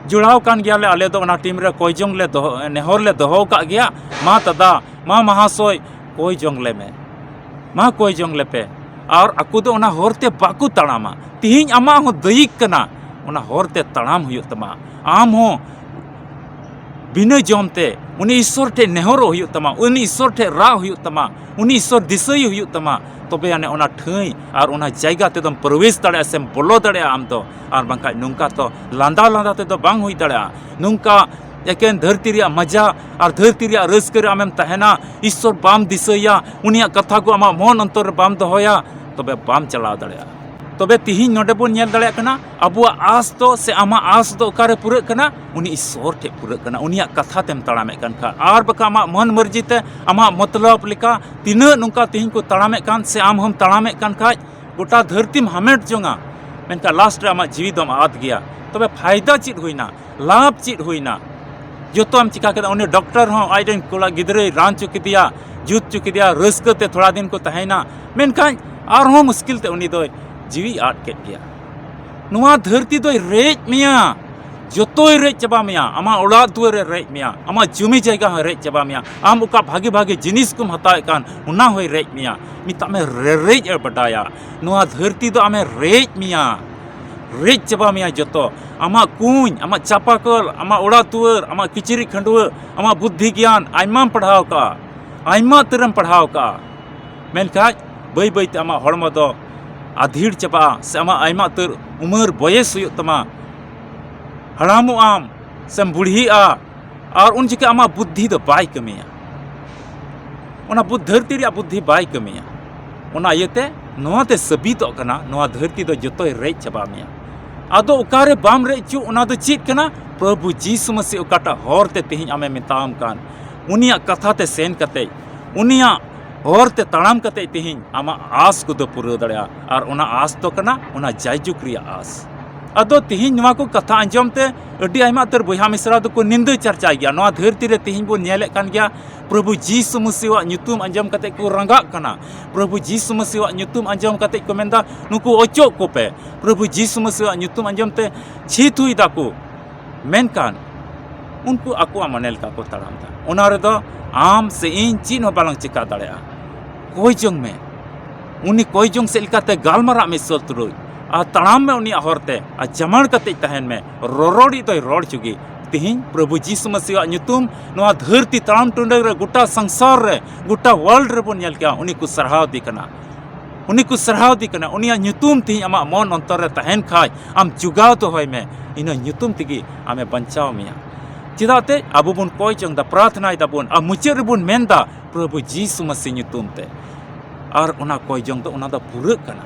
"ᱡᱚᱲᱟᱣ ᱠᱟᱱ ᱜᱮᱭᱟᱞᱮ ᱟᱞᱮ ᱫᱚ, ᱚᱱᱟ ᱴᱤᱢ ᱨᱮ ᱠᱚᱭ ᱡᱚᱝ ᱞᱮ ᱫᱚᱦᱚ, ᱱᱮᱦᱚᱨ ᱞᱮ ᱫᱚᱦᱚ ᱟᱠᱟᱫ ᱜᱮᱭᱟ, ᱢᱟ ᱫᱟᱫᱟ, ᱢᱟ ᱢᱟᱦᱟᱥᱚᱭ, ᱠᱚᱭ ᱡᱚᱝ ᱞᱮ ᱢᱮ, ᱢᱟ ᱠᱚᱭ ᱡᱚᱝ ᱞᱮᱯᱮ, ᱟᱨ ᱟᱠᱚ ᱫᱚ ᱚᱱᱟ ᱦᱚᱨ ᱛᱮ ᱵᱟᱠᱚ ᱛᱟᱲᱟᱢᱟ᱾ ᱛᱤᱦᱤᱧ ᱟᱢᱟᱜ ᱦᱚᱸ ᱫᱟᱹᱭᱤᱠ ᱠᱟᱱᱟ, ᱚᱱᱟ ᱦᱚᱨ ᱛᱮ ᱛᱟᱲᱟᱢ ᱦᱩᱭᱩᱜ ᱛᱟᱢᱟ᱾ ᱟᱢ ᱦᱚᱸ ᱵᱤᱱᱟᱹ ᱡᱚᱢ ᱛᱮ ᱩᱱᱤ ᱤᱥᱥᱚᱨ ᱴᱷᱮᱱ ᱱᱮᱦᱚᱨᱚᱜ ᱦᱩᱭᱩᱜ ᱛᱟᱢᱟ, ᱩᱱᱤ ᱤᱥᱥᱚᱨ ᱴᱷᱮᱱ ᱨᱟᱜ ᱦᱩᱭᱩᱜ ᱛᱟᱢᱟ, ᱩᱱᱤ ᱤᱥᱥᱚᱨ ᱫᱤᱥᱟᱹᱭ ᱦᱩᱭᱩᱜ ᱛᱟᱢᱟ᱾ ᱛᱚᱵᱮ ᱟᱹᱱᱤᱡ ᱚᱱᱟ ᱴᱷᱟᱹᱭ ᱟᱨ ᱚᱱᱟ ᱡᱟᱭᱜᱟ ᱛᱮᱫᱚᱢ ᱯᱨᱚᱵᱮᱥ ᱫᱟᱲᱮᱭᱟᱜᱼᱟ ᱥᱮᱢ ᱵᱚᱞᱚ ᱫᱟᱲᱮᱭᱟᱜᱼᱟ ᱟᱢ ᱫᱚ᱾ ᱟᱨ ᱵᱟᱝᱠᱷᱟᱡ ᱱᱚᱝᱠᱟ ᱛᱚ ᱞᱟᱸᱫᱟ ᱞᱟᱸᱫᱟ ᱛᱮᱫᱚ ᱵᱟᱝ ᱦᱩᱭ ᱫᱟᱲᱮᱭᱟᱜᱼᱟ᱾ ᱱᱚᱝᱠᱟ ᱮᱠᱮᱱ ᱫᱷᱟᱹᱨᱛᱤ ᱨᱮᱭᱟᱜ ᱢᱟᱡᱟ ᱟᱨ ᱫᱷᱟᱹᱨᱛᱤ ᱨᱮᱭᱟᱜ ᱨᱟᱹᱥᱠᱟᱹ ᱨᱮ ᱟᱢᱮᱢ ᱛᱟᱦᱮᱱᱟ, ᱤᱥᱥᱚᱨ ᱵᱟᱢ ᱫᱤᱥᱟᱹᱭᱟ, ᱩᱱᱤᱭᱟᱜ ᱠᱟᱛᱷᱟ ᱠᱚ ᱟᱢᱟᱜ ᱢᱚᱱ ᱚᱱᱛᱚᱨ ᱨᱮ ᱵᱟᱢ ᱫᱚᱦᱚᱭᱟ, ᱛᱚᱵᱮ ᱵᱟᱢ ᱪᱟᱞᱟᱣ ᱫᱟᱲᱮᱭᱟᱜᱼᱟ᱾ ᱛᱚᱵᱮ ᱛᱤᱦᱤᱧ ᱱᱚᱰᱮ ᱵᱚᱱ ᱧᱮᱞ ᱫᱟᱲᱮᱭᱟᱜ ᱠᱟᱱᱟ, ᱟᱵᱚᱣᱟᱜ ᱟᱸᱥ ᱫᱚ ᱥᱮ ᱟᱢᱟᱜ ᱟᱸᱥ ᱫᱚ ᱚᱠᱟᱨᱮ ᱯᱩᱨᱟᱹᱜ ᱠᱟᱱᱟ? ᱩᱱᱤ ᱤᱥᱥᱚᱨ ᱴᱷᱮᱱ ᱯᱩᱨᱟᱹᱜ ᱠᱟᱱᱟ, ᱩᱱᱤᱭᱟᱜ ᱠᱟᱛᱷᱟ ᱛᱮᱢ ᱛᱟᱲᱟᱢᱮᱫ ᱠᱟᱱ ᱠᱷᱟᱱ᱾ ᱟᱨ ᱵᱟᱠᱷᱟᱱ ᱟᱢᱟᱜ ᱢᱚᱱ ᱢᱟᱹᱨᱡᱤ ᱛᱮ, ᱟᱢᱟᱜ ᱢᱚᱛᱞᱚᱵ ᱞᱮᱠᱟ ᱛᱤᱱᱟᱹᱜ ᱱᱚᱝᱠᱟ ᱛᱤᱦᱤᱧ ᱠᱚ ᱛᱟᱲᱟᱢᱮᱫ ᱠᱟᱱ ᱥᱮ ᱟᱢ ᱦᱚᱸᱢ ᱛᱟᱲᱟᱢᱮᱫ ᱠᱟᱱ ᱠᱷᱟᱡ, ᱜᱚᱴᱟ ᱫᱷᱟᱹᱨᱛᱤᱢ ᱦᱟᱢᱮᱴ ᱡᱚᱝᱟ, ᱢᱮᱱᱠᱷᱟᱱ ᱞᱟᱥᱴ ᱨᱮ ᱟᱢᱟᱜ ᱡᱤᱣᱤ ᱫᱚᱢ ᱟᱫ ᱜᱮᱭᱟ᱾ ᱛᱚᱵᱮ ᱯᱷᱟᱭᱫᱟ ᱪᱮᱫ ᱦᱩᱭᱱᱟ? ᱞᱟᱵᱷ ᱪᱮᱫ ᱦᱩᱭᱱᱟ? ᱡᱚᱛᱚᱢ ᱪᱤᱠᱟ ᱠᱮᱫᱟ᱾ ᱩᱱᱤ ᱰᱚᱠᱴᱚᱨ ᱦᱚᱸ ᱟᱡᱨᱮᱱ ᱠᱚᱲᱟ ᱜᱤᱫᱽᱨᱟᱹᱭ ᱨᱟᱱ ᱦᱚᱪᱚ ᱠᱮᱫᱮᱭᱟ, ᱡᱩᱛ ᱦᱚᱪᱚ ᱠᱮᱫᱮᱭᱟ, ᱨᱟᱹᱥᱠᱟᱹ ᱛᱮ ᱛᱷᱚᱲᱟ ᱫᱤᱱ ᱠᱚ ᱛᱟᱦᱮᱸᱭᱮᱱᱟ, ᱢᱮᱱᱠᱷᱟᱱ ᱟᱨᱦᱚᱸ ᱢᱩᱥᱠᱤᱞ ᱛᱮ ᱩᱱᱤ ᱫᱚᱭ ᱡᱤᱣᱤ ᱟᱫ ᱠᱮᱫ ᱜᱮᱭᱟ᱾ ᱱᱚᱣᱟ ᱫᱷᱟᱹᱨᱛᱤ ᱫᱚᱭ ᱨᱮᱡ ᱢᱮᱭᱟ, ᱡᱚᱛᱚᱭ ᱨᱮᱡ ᱪᱟᱵᱟ ᱢᱮᱭᱟ, ᱟᱢᱟᱜ ᱚᱲᱟᱜ ᱫᱩᱣᱟᱹᱨᱮ ᱨᱮᱡ ᱢᱮᱭᱟ, ᱟᱢᱟᱜ ᱡᱩᱢᱤ ᱡᱟᱭᱜᱟ ᱦᱚᱸ ᱨᱮᱡ ᱪᱟᱵᱟ ᱢᱮᱭᱟ, ᱟᱢ ᱚᱠᱟ ᱵᱷᱟᱜᱮ ᱵᱷᱟᱜᱮ ᱡᱤᱱᱤᱥ ᱠᱚᱢ ᱦᱟᱛᱟᱣᱮᱫ ᱠᱟᱱ ᱚᱱᱟ ᱦᱚᱸᱭ ᱨᱮᱡ ᱢᱮᱭᱟ᱾ ᱢᱮᱛᱟᱜ ᱢᱮ ᱨᱮᱨᱮᱡ ᱮ ᱵᱟᱰᱟᱭᱟ᱾ ᱱᱚᱣᱟ ᱫᱷᱟᱹᱨᱛᱤ ᱫᱚ ᱟᱢᱮ ᱨᱮᱡ ᱢᱮᱭᱟ, ᱨᱮᱡ ᱪᱟᱵᱟ ᱢᱮᱭᱟ ᱡᱚᱛᱚ᱾ ᱟᱢᱟᱜ ᱠᱩᱧ, ᱟᱢᱟᱜ ᱪᱟᱯᱟ ᱠᱚᱞ, ᱟᱢᱟᱜ ᱚᱲᱟᱜ ᱫᱩᱣᱟᱹᱨ, ᱟᱢᱟᱜ ᱠᱤᱪᱨᱤᱡ ᱠᱷᱟᱹᱰᱩᱣᱟᱹ, ᱟᱢᱟᱜ ᱵᱩᱫᱽᱫᱷᱤ ᱜᱮᱭᱟᱱ, ᱟᱭᱢᱟᱢ ᱯᱟᱲᱦᱟᱣ ᱠᱟᱜᱼᱟ, ᱟᱭᱢᱟ ᱩᱛᱟᱹᱨᱮᱢ ᱯᱟᱲᱦᱟᱣ ᱠᱟᱜᱼᱟ, ᱢᱮᱱᱠᱷᱟᱡ ᱵᱟᱹᱭ ᱵᱟᱹᱭᱛᱮ ᱟᱢᱟᱜ ᱦᱚᱲᱢᱚ ᱫᱚ ᱟᱫᱷᱤᱲ ᱪᱟᱵᱟᱜᱼᱟ, ᱥᱮ ᱟᱢᱟᱜ ᱟᱭᱢᱟ ᱩᱛᱟᱹᱨ ᱩᱢᱟᱹᱨ ᱵᱚᱭᱮᱥ ᱦᱩᱭᱩᱜ ᱛᱟᱢᱟ, ᱦᱟᱲᱟᱢᱚᱜ ᱟᱢ ᱥᱮᱢ ᱵᱩᱲᱦᱤᱜᱼᱟ, ᱟᱨ ᱩᱱ ᱡᱚᱠᱷᱮᱡ ᱟᱢᱟᱜ ᱵᱩᱫᱽᱫᱷᱤ ᱫᱚ ᱵᱟᱭ ᱠᱟᱹᱢᱤᱭᱟ᱾ ᱚᱱᱟ ᱵᱩᱫ-, ᱫᱷᱟᱹᱨᱛᱤ ᱨᱮᱭᱟᱜ ᱵᱩᱫᱽᱫᱷᱤ ᱵᱟᱭ ᱠᱟᱹᱢᱤᱭᱟ᱾ ᱚᱱᱟ ᱤᱭᱟᱹᱛᱮ ᱱᱚᱣᱟ ᱛᱮ ᱥᱟᱹᱵᱤᱛᱚᱜ ᱠᱟᱱᱟ, ᱱᱚᱣᱟ ᱫᱷᱟᱹᱨᱛᱤ ᱫᱚ ᱡᱚᱛᱚᱭ ᱨᱮᱡ ᱪᱟᱵᱟ ᱢᱮᱭᱟ᱾ ᱟᱫᱚ ᱚᱠᱟᱨᱮ ᱵᱟᱢ ᱨᱮᱡ ᱦᱚᱪᱚ, ᱚᱱᱟ ᱫᱚ ᱪᱮᱫ ᱠᱟᱱᱟ? ᱯᱨᱚᱵᱷᱩ ᱡᱤᱥᱩ ᱢᱟᱹᱥᱤ ᱚᱠᱟᱴᱟᱜ ᱦᱚᱨ ᱛᱮ ᱛᱮᱦᱮᱧ ᱟᱢᱮ ᱢᱮᱛᱟᱣᱟᱢ ᱠᱟᱱ, ᱩᱱᱤᱭᱟᱜ ᱠᱟᱛᱷᱟ ᱛᱮ ᱥᱮᱱ ᱠᱟᱛᱮ, ᱩᱱᱤᱭᱟᱜ ᱦᱚᱨ ᱛᱮ ᱛᱟᱲᱟᱢ ᱠᱟᱛᱮ ᱛᱮᱦᱮᱧ ᱟᱢᱟᱜ ᱟᱸᱥ ᱠᱚᱫᱚ ᱯᱩᱨᱟᱹᱣ ᱫᱟᱲᱮᱭᱟᱜᱼᱟ᱾ ᱟᱨ ᱚᱱᱟ ᱟᱸᱥ ᱫᱚ ᱠᱟᱱᱟ ᱚᱱᱟ ᱡᱟᱭᱡᱩᱜᱽ ᱨᱮᱭᱟᱜ ᱟᱸᱥ᱾ ᱟᱫᱚ ᱛᱮᱦᱮᱧ ᱱᱚᱣᱟ ᱠᱚ ᱠᱟᱛᱷᱟ ᱟᱸᱡᱚᱢ ᱛᱮ ᱟᱹᱰᱤ ᱟᱭᱢᱟ ᱩᱛᱟᱹᱨ ᱵᱚᱭᱦᱟ ᱢᱤᱥᱨᱟ ᱫᱚᱠᱚ ᱱᱤᱸᱫᱟᱹ ᱪᱟᱨᱪᱟᱭ ᱜᱮᱭᱟ᱾ ᱱᱚᱣᱟ ᱫᱷᱟᱹᱨᱛᱤ ᱨᱮ ᱛᱮᱦᱮᱧ ᱵᱚᱱ ᱧᱮᱞᱮᱫ ᱠᱟᱱ ᱜᱮᱭᱟ, ᱯᱨᱚᱵᱷᱩ ᱡᱤᱥᱩ ᱢᱟᱹᱥᱤᱣᱟᱜ ᱧᱩᱛᱩᱢ ᱟᱸᱡᱚᱢ ᱠᱟᱛᱮ ᱠᱚ ᱨᱟᱸᱜᱟᱜ ᱠᱟᱱᱟ᱾ ᱯᱨᱚᱵᱷᱩ ᱡᱤᱥᱩ ᱢᱟᱹᱥᱤᱣᱟᱜ ᱧᱩᱛᱩᱢ ᱟᱸᱡᱚᱢ ᱠᱟᱛᱮ ᱠᱚ ᱢᱮᱱᱫᱟ, "ᱱᱩᱠᱩ ᱚᱪᱚᱜ ᱠᱚᱯᱮ᱾" ᱯᱨᱚᱵᱷᱩ ᱡᱤᱥᱩ ᱢᱟᱹᱥᱤᱣᱟᱜ ᱧᱩᱛᱩᱢ ᱟᱸᱡᱚᱢ ᱛᱮ ᱪᱷᱤ ᱛᱷᱩᱭ ᱫᱟᱠᱚ᱾ ᱢᱮᱱᱠᱷᱟᱱ ᱩᱱᱠᱩ ᱟᱠᱚᱣᱟᱜ ᱢᱚᱱᱮ ᱞᱮᱠᱟ ᱠᱚ ᱛᱟᱲᱟᱢ ᱮᱫᱟ᱾ ᱚᱱᱟ ᱨᱮᱫᱚ ᱟᱢ ᱥᱮ ᱤᱧ ᱪᱮᱫ ᱦᱚᱸ ᱵᱟᱞᱟᱝ ᱪᱤᱠᱟ ᱫᱟᱲᱮᱭᱟᱜᱼᱟ᱾ ᱠᱚᱭ ᱡᱚᱝ ᱢᱮ, ᱩᱱᱤ ᱠᱚᱭ ᱡᱚᱝ ᱥᱮᱫ ᱞᱮᱠᱟᱛᱮ ᱜᱟᱞᱢᱟᱨᱟᱜ ᱢᱮ ᱤᱥᱚᱨ ᱛᱩᱞᱩᱡ, ᱟᱨ ᱛᱟᱲᱟᱢ ᱢᱮ ᱩᱱᱤᱭᱟᱜ ᱦᱚᱨᱛᱮ, ᱟᱨ ᱡᱟᱢᱟᱲ ᱠᱟᱛᱮᱡ ᱛᱟᱦᱮᱱ ᱢᱮ᱾ ᱨᱚᱨᱚᱲᱤᱡ ᱫᱚᱭ ᱨᱚᱲ ᱪᱚᱜᱤ᱾ ᱛᱤᱦᱤᱧ ᱯᱨᱚᱵᱷᱩ ᱡᱤᱥᱩ ᱢᱟᱹᱥᱤᱭᱟᱜ ᱧᱩᱛᱩᱢ ᱱᱚᱣᱟ ᱫᱷᱟᱹᱨᱛᱤ ᱛᱟᱲᱟᱢ ᱴᱩᱰᱟᱹᱝ ᱨᱮ, ᱜᱚᱴᱟ ᱥᱚᱝᱥᱟᱨ ᱨᱮ, ᱜᱚᱴᱟ ᱣᱟᱨᱞᱰ ᱨᱮᱵᱚᱱ ᱧᱮᱞ ᱠᱮᱜᱼᱟ, ᱩᱱᱤ ᱠᱚ ᱥᱟᱨᱦᱟᱣ ᱫᱤ ᱠᱟᱱᱟ᱾ ᱩᱱᱤ ᱠᱚ ᱥᱟᱨᱦᱟᱣ ᱫᱤ ᱠᱟᱱᱟ᱾ ᱩᱱᱤᱭᱟᱜ ᱧᱩᱛᱩᱢ ᱛᱤᱦᱤᱧ ᱟᱢᱟᱜ ᱢᱚᱱ ᱚᱱᱛᱚᱨ ᱨᱮ ᱛᱟᱦᱮᱱ ᱠᱷᱟᱡ, ᱟᱢ ᱡᱚᱜᱟᱣ ᱫᱚᱦᱚᱭ ᱢᱮ, ᱤᱱᱟᱹ ᱧᱩᱛᱩᱢ ᱛᱮᱜᱮ ᱟᱢᱮ ᱵᱟᱧᱪᱟᱣ ᱢᱮᱭᱟ᱾ ᱪᱮᱫᱟᱜ ᱛᱮ ᱟᱵᱚ ᱵᱚᱱ ᱠᱚᱭ ᱡᱚᱝ ᱫᱟ, ᱯᱨᱟᱨᱛᱷᱱᱟᱭ ᱫᱟᱵᱚᱱ, ᱟᱨ ᱢᱩᱪᱟᱹᱫ ᱨᱮᱵᱚᱱ ᱢᱮᱱ ᱫᱟ, ᱯᱨᱚᱵᱷᱩ ᱡᱤᱥᱩ ᱢᱟᱹᱥᱤ ᱧᱩᱛᱩᱢ ᱛᱮ᱾ ᱟᱨ ᱚᱱᱟ ᱠᱚᱭ ᱡᱚᱝ ᱫᱚ, ᱚᱱᱟ ᱫᱚ ᱯᱩᱨᱟᱹᱜ ᱠᱟᱱᱟ᱾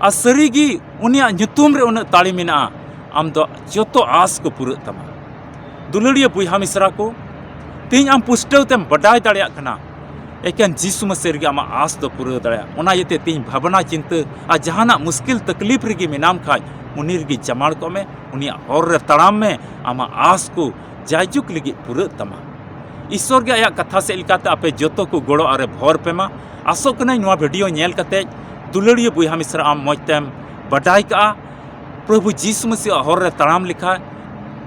ᱟᱨ ᱥᱟᱹᱨᱤᱜᱮ ᱩᱱᱤᱭᱟᱜ ᱧᱩᱛᱩᱢ ᱨᱮ ᱩᱱᱟᱹᱜ ᱛᱟᱲᱮ ᱢᱮᱱᱟᱜᱼᱟ, ᱟᱢ ᱫᱚ ᱡᱚᱛᱚ ᱟᱸᱥ ᱠᱚ ᱯᱩᱨᱟᱹᱜ ᱛᱟᱢᱟ᱾ ᱫᱩᱞᱟᱹᱲᱤᱭᱟᱹ ᱵᱚᱭᱦᱟ ᱢᱤᱥᱨᱟ ᱠᱚ, ᱛᱮᱦᱮᱧ ᱟᱢ ᱯᱩᱥᱴᱟᱹᱣ ᱛᱮᱢ ᱵᱟᱰᱟᱭ ᱫᱟᱲᱮᱭᱟᱜ ᱠᱟᱱᱟ, ᱮᱠᱮᱱ ᱡᱤᱥᱩ ᱢᱟᱹᱥᱤ ᱨᱮᱜᱮ ᱟᱢᱟᱜ ᱟᱸᱥ ᱫᱚ ᱯᱩᱨᱟᱹᱣ ᱫᱟᱲᱮᱭᱟᱜᱼᱟ᱾ ᱚᱱᱟ ᱤᱭᱟᱹᱛᱮ ᱛᱮᱦᱮᱧ ᱵᱷᱟᱵᱽᱱᱟ ᱪᱤᱱᱛᱟᱹ ᱟᱨ ᱡᱟᱦᱟᱱᱟᱜ ᱢᱩᱥᱠᱤᱞ ᱛᱟᱠᱞᱤᱯ ᱨᱮᱜᱮ ᱢᱮᱱᱟᱢ ᱠᱷᱟᱡ, ᱩᱱᱤ ᱨᱮᱜᱮ ᱡᱟᱢᱟᱲ ᱠᱚᱜ ᱢᱮ, ᱩᱱᱤᱭᱟᱜ ᱦᱚᱨ ᱨᱮ ᱛᱟᱲᱟᱢ ᱢᱮ, ᱟᱢᱟᱜ ᱟᱸᱥ ᱠᱚ ᱡᱟᱭᱡᱩᱜᱽ ᱞᱟᱹᱜᱤᱫ ᱯᱩᱨᱟᱹᱜ ᱛᱟᱢᱟ᱾ ᱤᱥᱚᱨ ᱜᱮ ᱟᱭᱟᱜ ᱠᱟᱛᱷᱟ ᱥᱮᱫ ᱞᱮᱠᱟᱛᱮ ᱟᱯᱮ ᱡᱚᱛᱚ ᱠᱚ ᱜᱚᱲᱚ ᱟᱨᱮ ᱵᱷᱚᱨ ᱯᱮ ᱢᱟ᱾ ᱟᱥᱚᱜ ᱠᱟᱹᱱᱟᱹᱧ ᱱᱚᱣᱟ ᱵᱷᱤᱰᱤᱭᱳ ᱧᱮᱞ ᱠᱟᱛᱮ ᱫᱩᱞᱟᱹᱲᱤᱭᱟᱹ ᱵᱚᱭᱦᱟ ᱢᱤᱥᱨᱟ ᱟᱢ ᱢᱚᱡᱽ ᱛᱮᱢ ᱵᱟᱰᱟᱭ ᱠᱟᱜᱼᱟ᱾ ᱯᱨᱚᱵᱷᱩ ᱡᱤᱥᱩ ᱢᱟᱹᱥᱤᱭᱟᱜ ᱦᱚᱨ ᱨᱮ ᱛᱟᱲᱟᱢ ᱞᱮᱠᱷᱟᱡ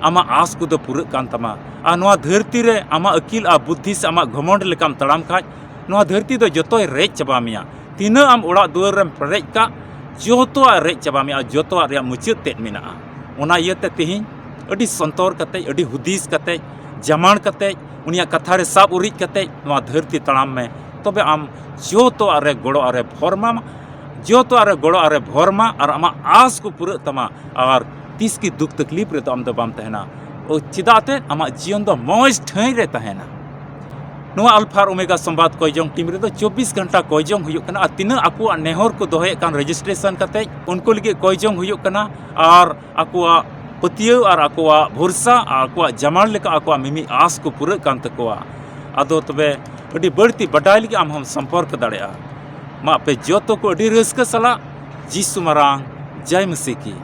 ᱟᱢᱟᱜ ᱟᱸᱥ ᱠᱚᱫᱚ ᱯᱩᱨᱟᱹᱜ ᱠᱟᱱ ᱛᱟᱢᱟ᱾ ᱟᱨ ᱱᱚᱣᱟ ᱫᱷᱟᱹᱨᱛᱤ ᱨᱮ ᱟᱢᱟᱜ ᱟᱹᱠᱤᱞ ᱟᱨ ᱵᱩᱫᱽᱫᱷᱤ ᱥᱮ ᱟᱢᱟᱜ ᱜᱷᱚᱢᱚᱸᱰ ᱞᱮᱠᱟᱢ ᱛᱟᱲᱟᱢ ᱠᱷᱟᱡ, ᱱᱚᱣᱟ ᱫᱷᱟᱹᱨᱛᱤ ᱫᱚ ᱡᱚᱛᱚᱭ ᱨᱮᱡ ᱪᱟᱵᱟ ᱢᱮᱭᱟ᱾ ᱛᱤᱱᱟᱹᱜ ᱟᱢ ᱚᱲᱟᱜ ᱫᱩᱣᱟᱹᱨ ᱨᱮᱢ ᱯᱮᱨᱮᱡ ᱠᱟᱜ, ᱡᱚᱛᱚᱣᱟᱜ ᱨᱮᱡ ᱪᱟᱵᱟ ᱢᱮᱭᱟ, ᱡᱚᱛᱚᱣᱟᱜ ᱨᱮᱭᱟᱜ ᱢᱩᱪᱟᱹᱫ ᱛᱮᱫ ᱢᱮᱱᱟᱜᱼᱟ᱾ ᱚᱱᱟ ᱤᱭᱟᱹᱛᱮ ᱛᱮᱦᱮᱧ ᱟᱹᱰᱤ ᱥᱚᱱᱛᱚᱨ ᱠᱟᱛᱮ, ᱟᱹᱰᱤ ᱦᱩᱫᱤᱥ ᱠᱟᱛᱮ, ᱡᱟᱢᱟᱲ ᱠᱟᱛᱮ, ᱩᱱᱤᱭᱟᱜ ᱠᱟᱛᱷᱟ ᱨᱮ ᱥᱟᱵ ᱩᱨᱤᱡ ᱠᱟᱛᱮ ᱱᱚᱣᱟ ᱫᱷᱟᱹᱨᱛᱤ ᱛᱟᱲᱟᱢ ᱢᱮ᱾ ᱛᱚᱵᱮ ᱟᱢ ᱡᱚᱛᱚᱣᱟᱜ ᱨᱮ ᱜᱚᱲᱚ ᱟᱨᱮ ᱵᱷᱚᱨ ᱢᱟ, ᱡᱚᱛᱚᱣᱟᱜ ᱨᱮ ᱜᱚᱲᱚ ᱟᱨᱮ ᱵᱷᱚᱨ ᱢᱟ, ᱟᱨ ᱟᱢᱟᱜ ᱟᱸᱥ ᱠᱚ ᱯᱩᱨᱟᱹᱜ ᱛᱟᱢᱟ, ᱟᱨ ᱛᱤᱥ ᱜᱮ ᱫᱩᱠ ᱛᱟᱠᱞᱤᱯ ᱨᱮᱫᱚ ᱟᱢ ᱫᱚ ᱵᱟᱢ ᱛᱟᱦᱮᱱᱟ᱾ ᱚ, ᱪᱮᱫᱟᱜ ᱛᱮ? ᱟᱢᱟᱜ ᱡᱤᱭᱚᱱ ᱫᱚ ᱢᱚᱡᱽ ᱴᱷᱟᱹᱭ ᱨᱮ ᱛᱟᱦᱮᱱᱟ᱾ ᱱᱚᱣᱟ ᱟᱞᱯᱷᱟ ᱟᱨ ᱳᱢᱮᱜᱟ ᱥᱚᱢᱵᱟᱫ ᱠᱚᱭ ᱡᱚᱝ ᱴᱤᱢ ᱨᱮᱫᱚ ᱪᱚᱵᱵᱤᱥ ᱜᱷᱚᱱᱴᱟ ᱠᱚᱭ ᱡᱚᱝ ᱦᱩᱭᱩᱜ ᱠᱟᱱᱟ, ᱟᱨ ᱛᱤᱱᱟᱹᱜ ᱟᱠᱚᱣᱟᱜ ᱱᱮᱦᱚᱨ ᱠᱚ ᱫᱚᱦᱚᱭᱮᱫ ᱠᱟᱱ ᱨᱮᱡᱤᱥᱴᱨᱮᱥᱚᱱ ᱠᱟᱛᱮ, ᱩᱱᱠᱩ ᱞᱟᱹᱜᱤᱫ ᱠᱚᱭ ᱡᱚᱝ ᱦᱩᱭᱩᱜ ᱠᱟᱱᱟ, ᱟᱨ ᱟᱠᱚᱣᱟᱜ ᱯᱟᱹᱛᱭᱟᱹᱣ ᱟᱨ ᱟᱠᱚᱣᱟᱜ ᱵᱷᱚᱨᱥᱟ ᱟᱨ ᱟᱠᱚᱣᱟᱜ ᱡᱟᱢᱟᱲ ᱞᱮᱠᱟ ᱟᱠᱚᱣᱟᱜ ᱢᱤᱢᱤᱫ ᱟᱸᱥ ᱠᱚ ᱯᱩᱨᱟᱹᱜ ᱠᱟᱱ ᱛᱟᱠᱚᱣᱟ᱾ ᱟᱫᱚ ᱛᱚᱵᱮ ᱟᱹᱰᱤ ᱵᱟᱹᱲᱛᱤ ᱵᱟᱰᱟᱭ ᱞᱟᱹᱜᱤᱫ ᱟᱢ ᱦᱚᱸᱢ ᱥᱚᱢᱯᱚᱨᱠ ᱫᱟᱲᱮᱭᱟᱜᱼᱟ᱾ ᱢᱟ ᱟᱯᱮ ᱡᱚᱛᱚ ᱠᱚ ᱟᱹᱰᱤ ᱨᱟᱹᱥᱠᱟᱹ ᱥᱟᱞᱟᱜ ᱡᱤᱥᱩ ᱢᱟᱨᱟᱝ ᱡᱟᱭ ᱢᱟᱹᱥᱤ ᱠᱤ᱾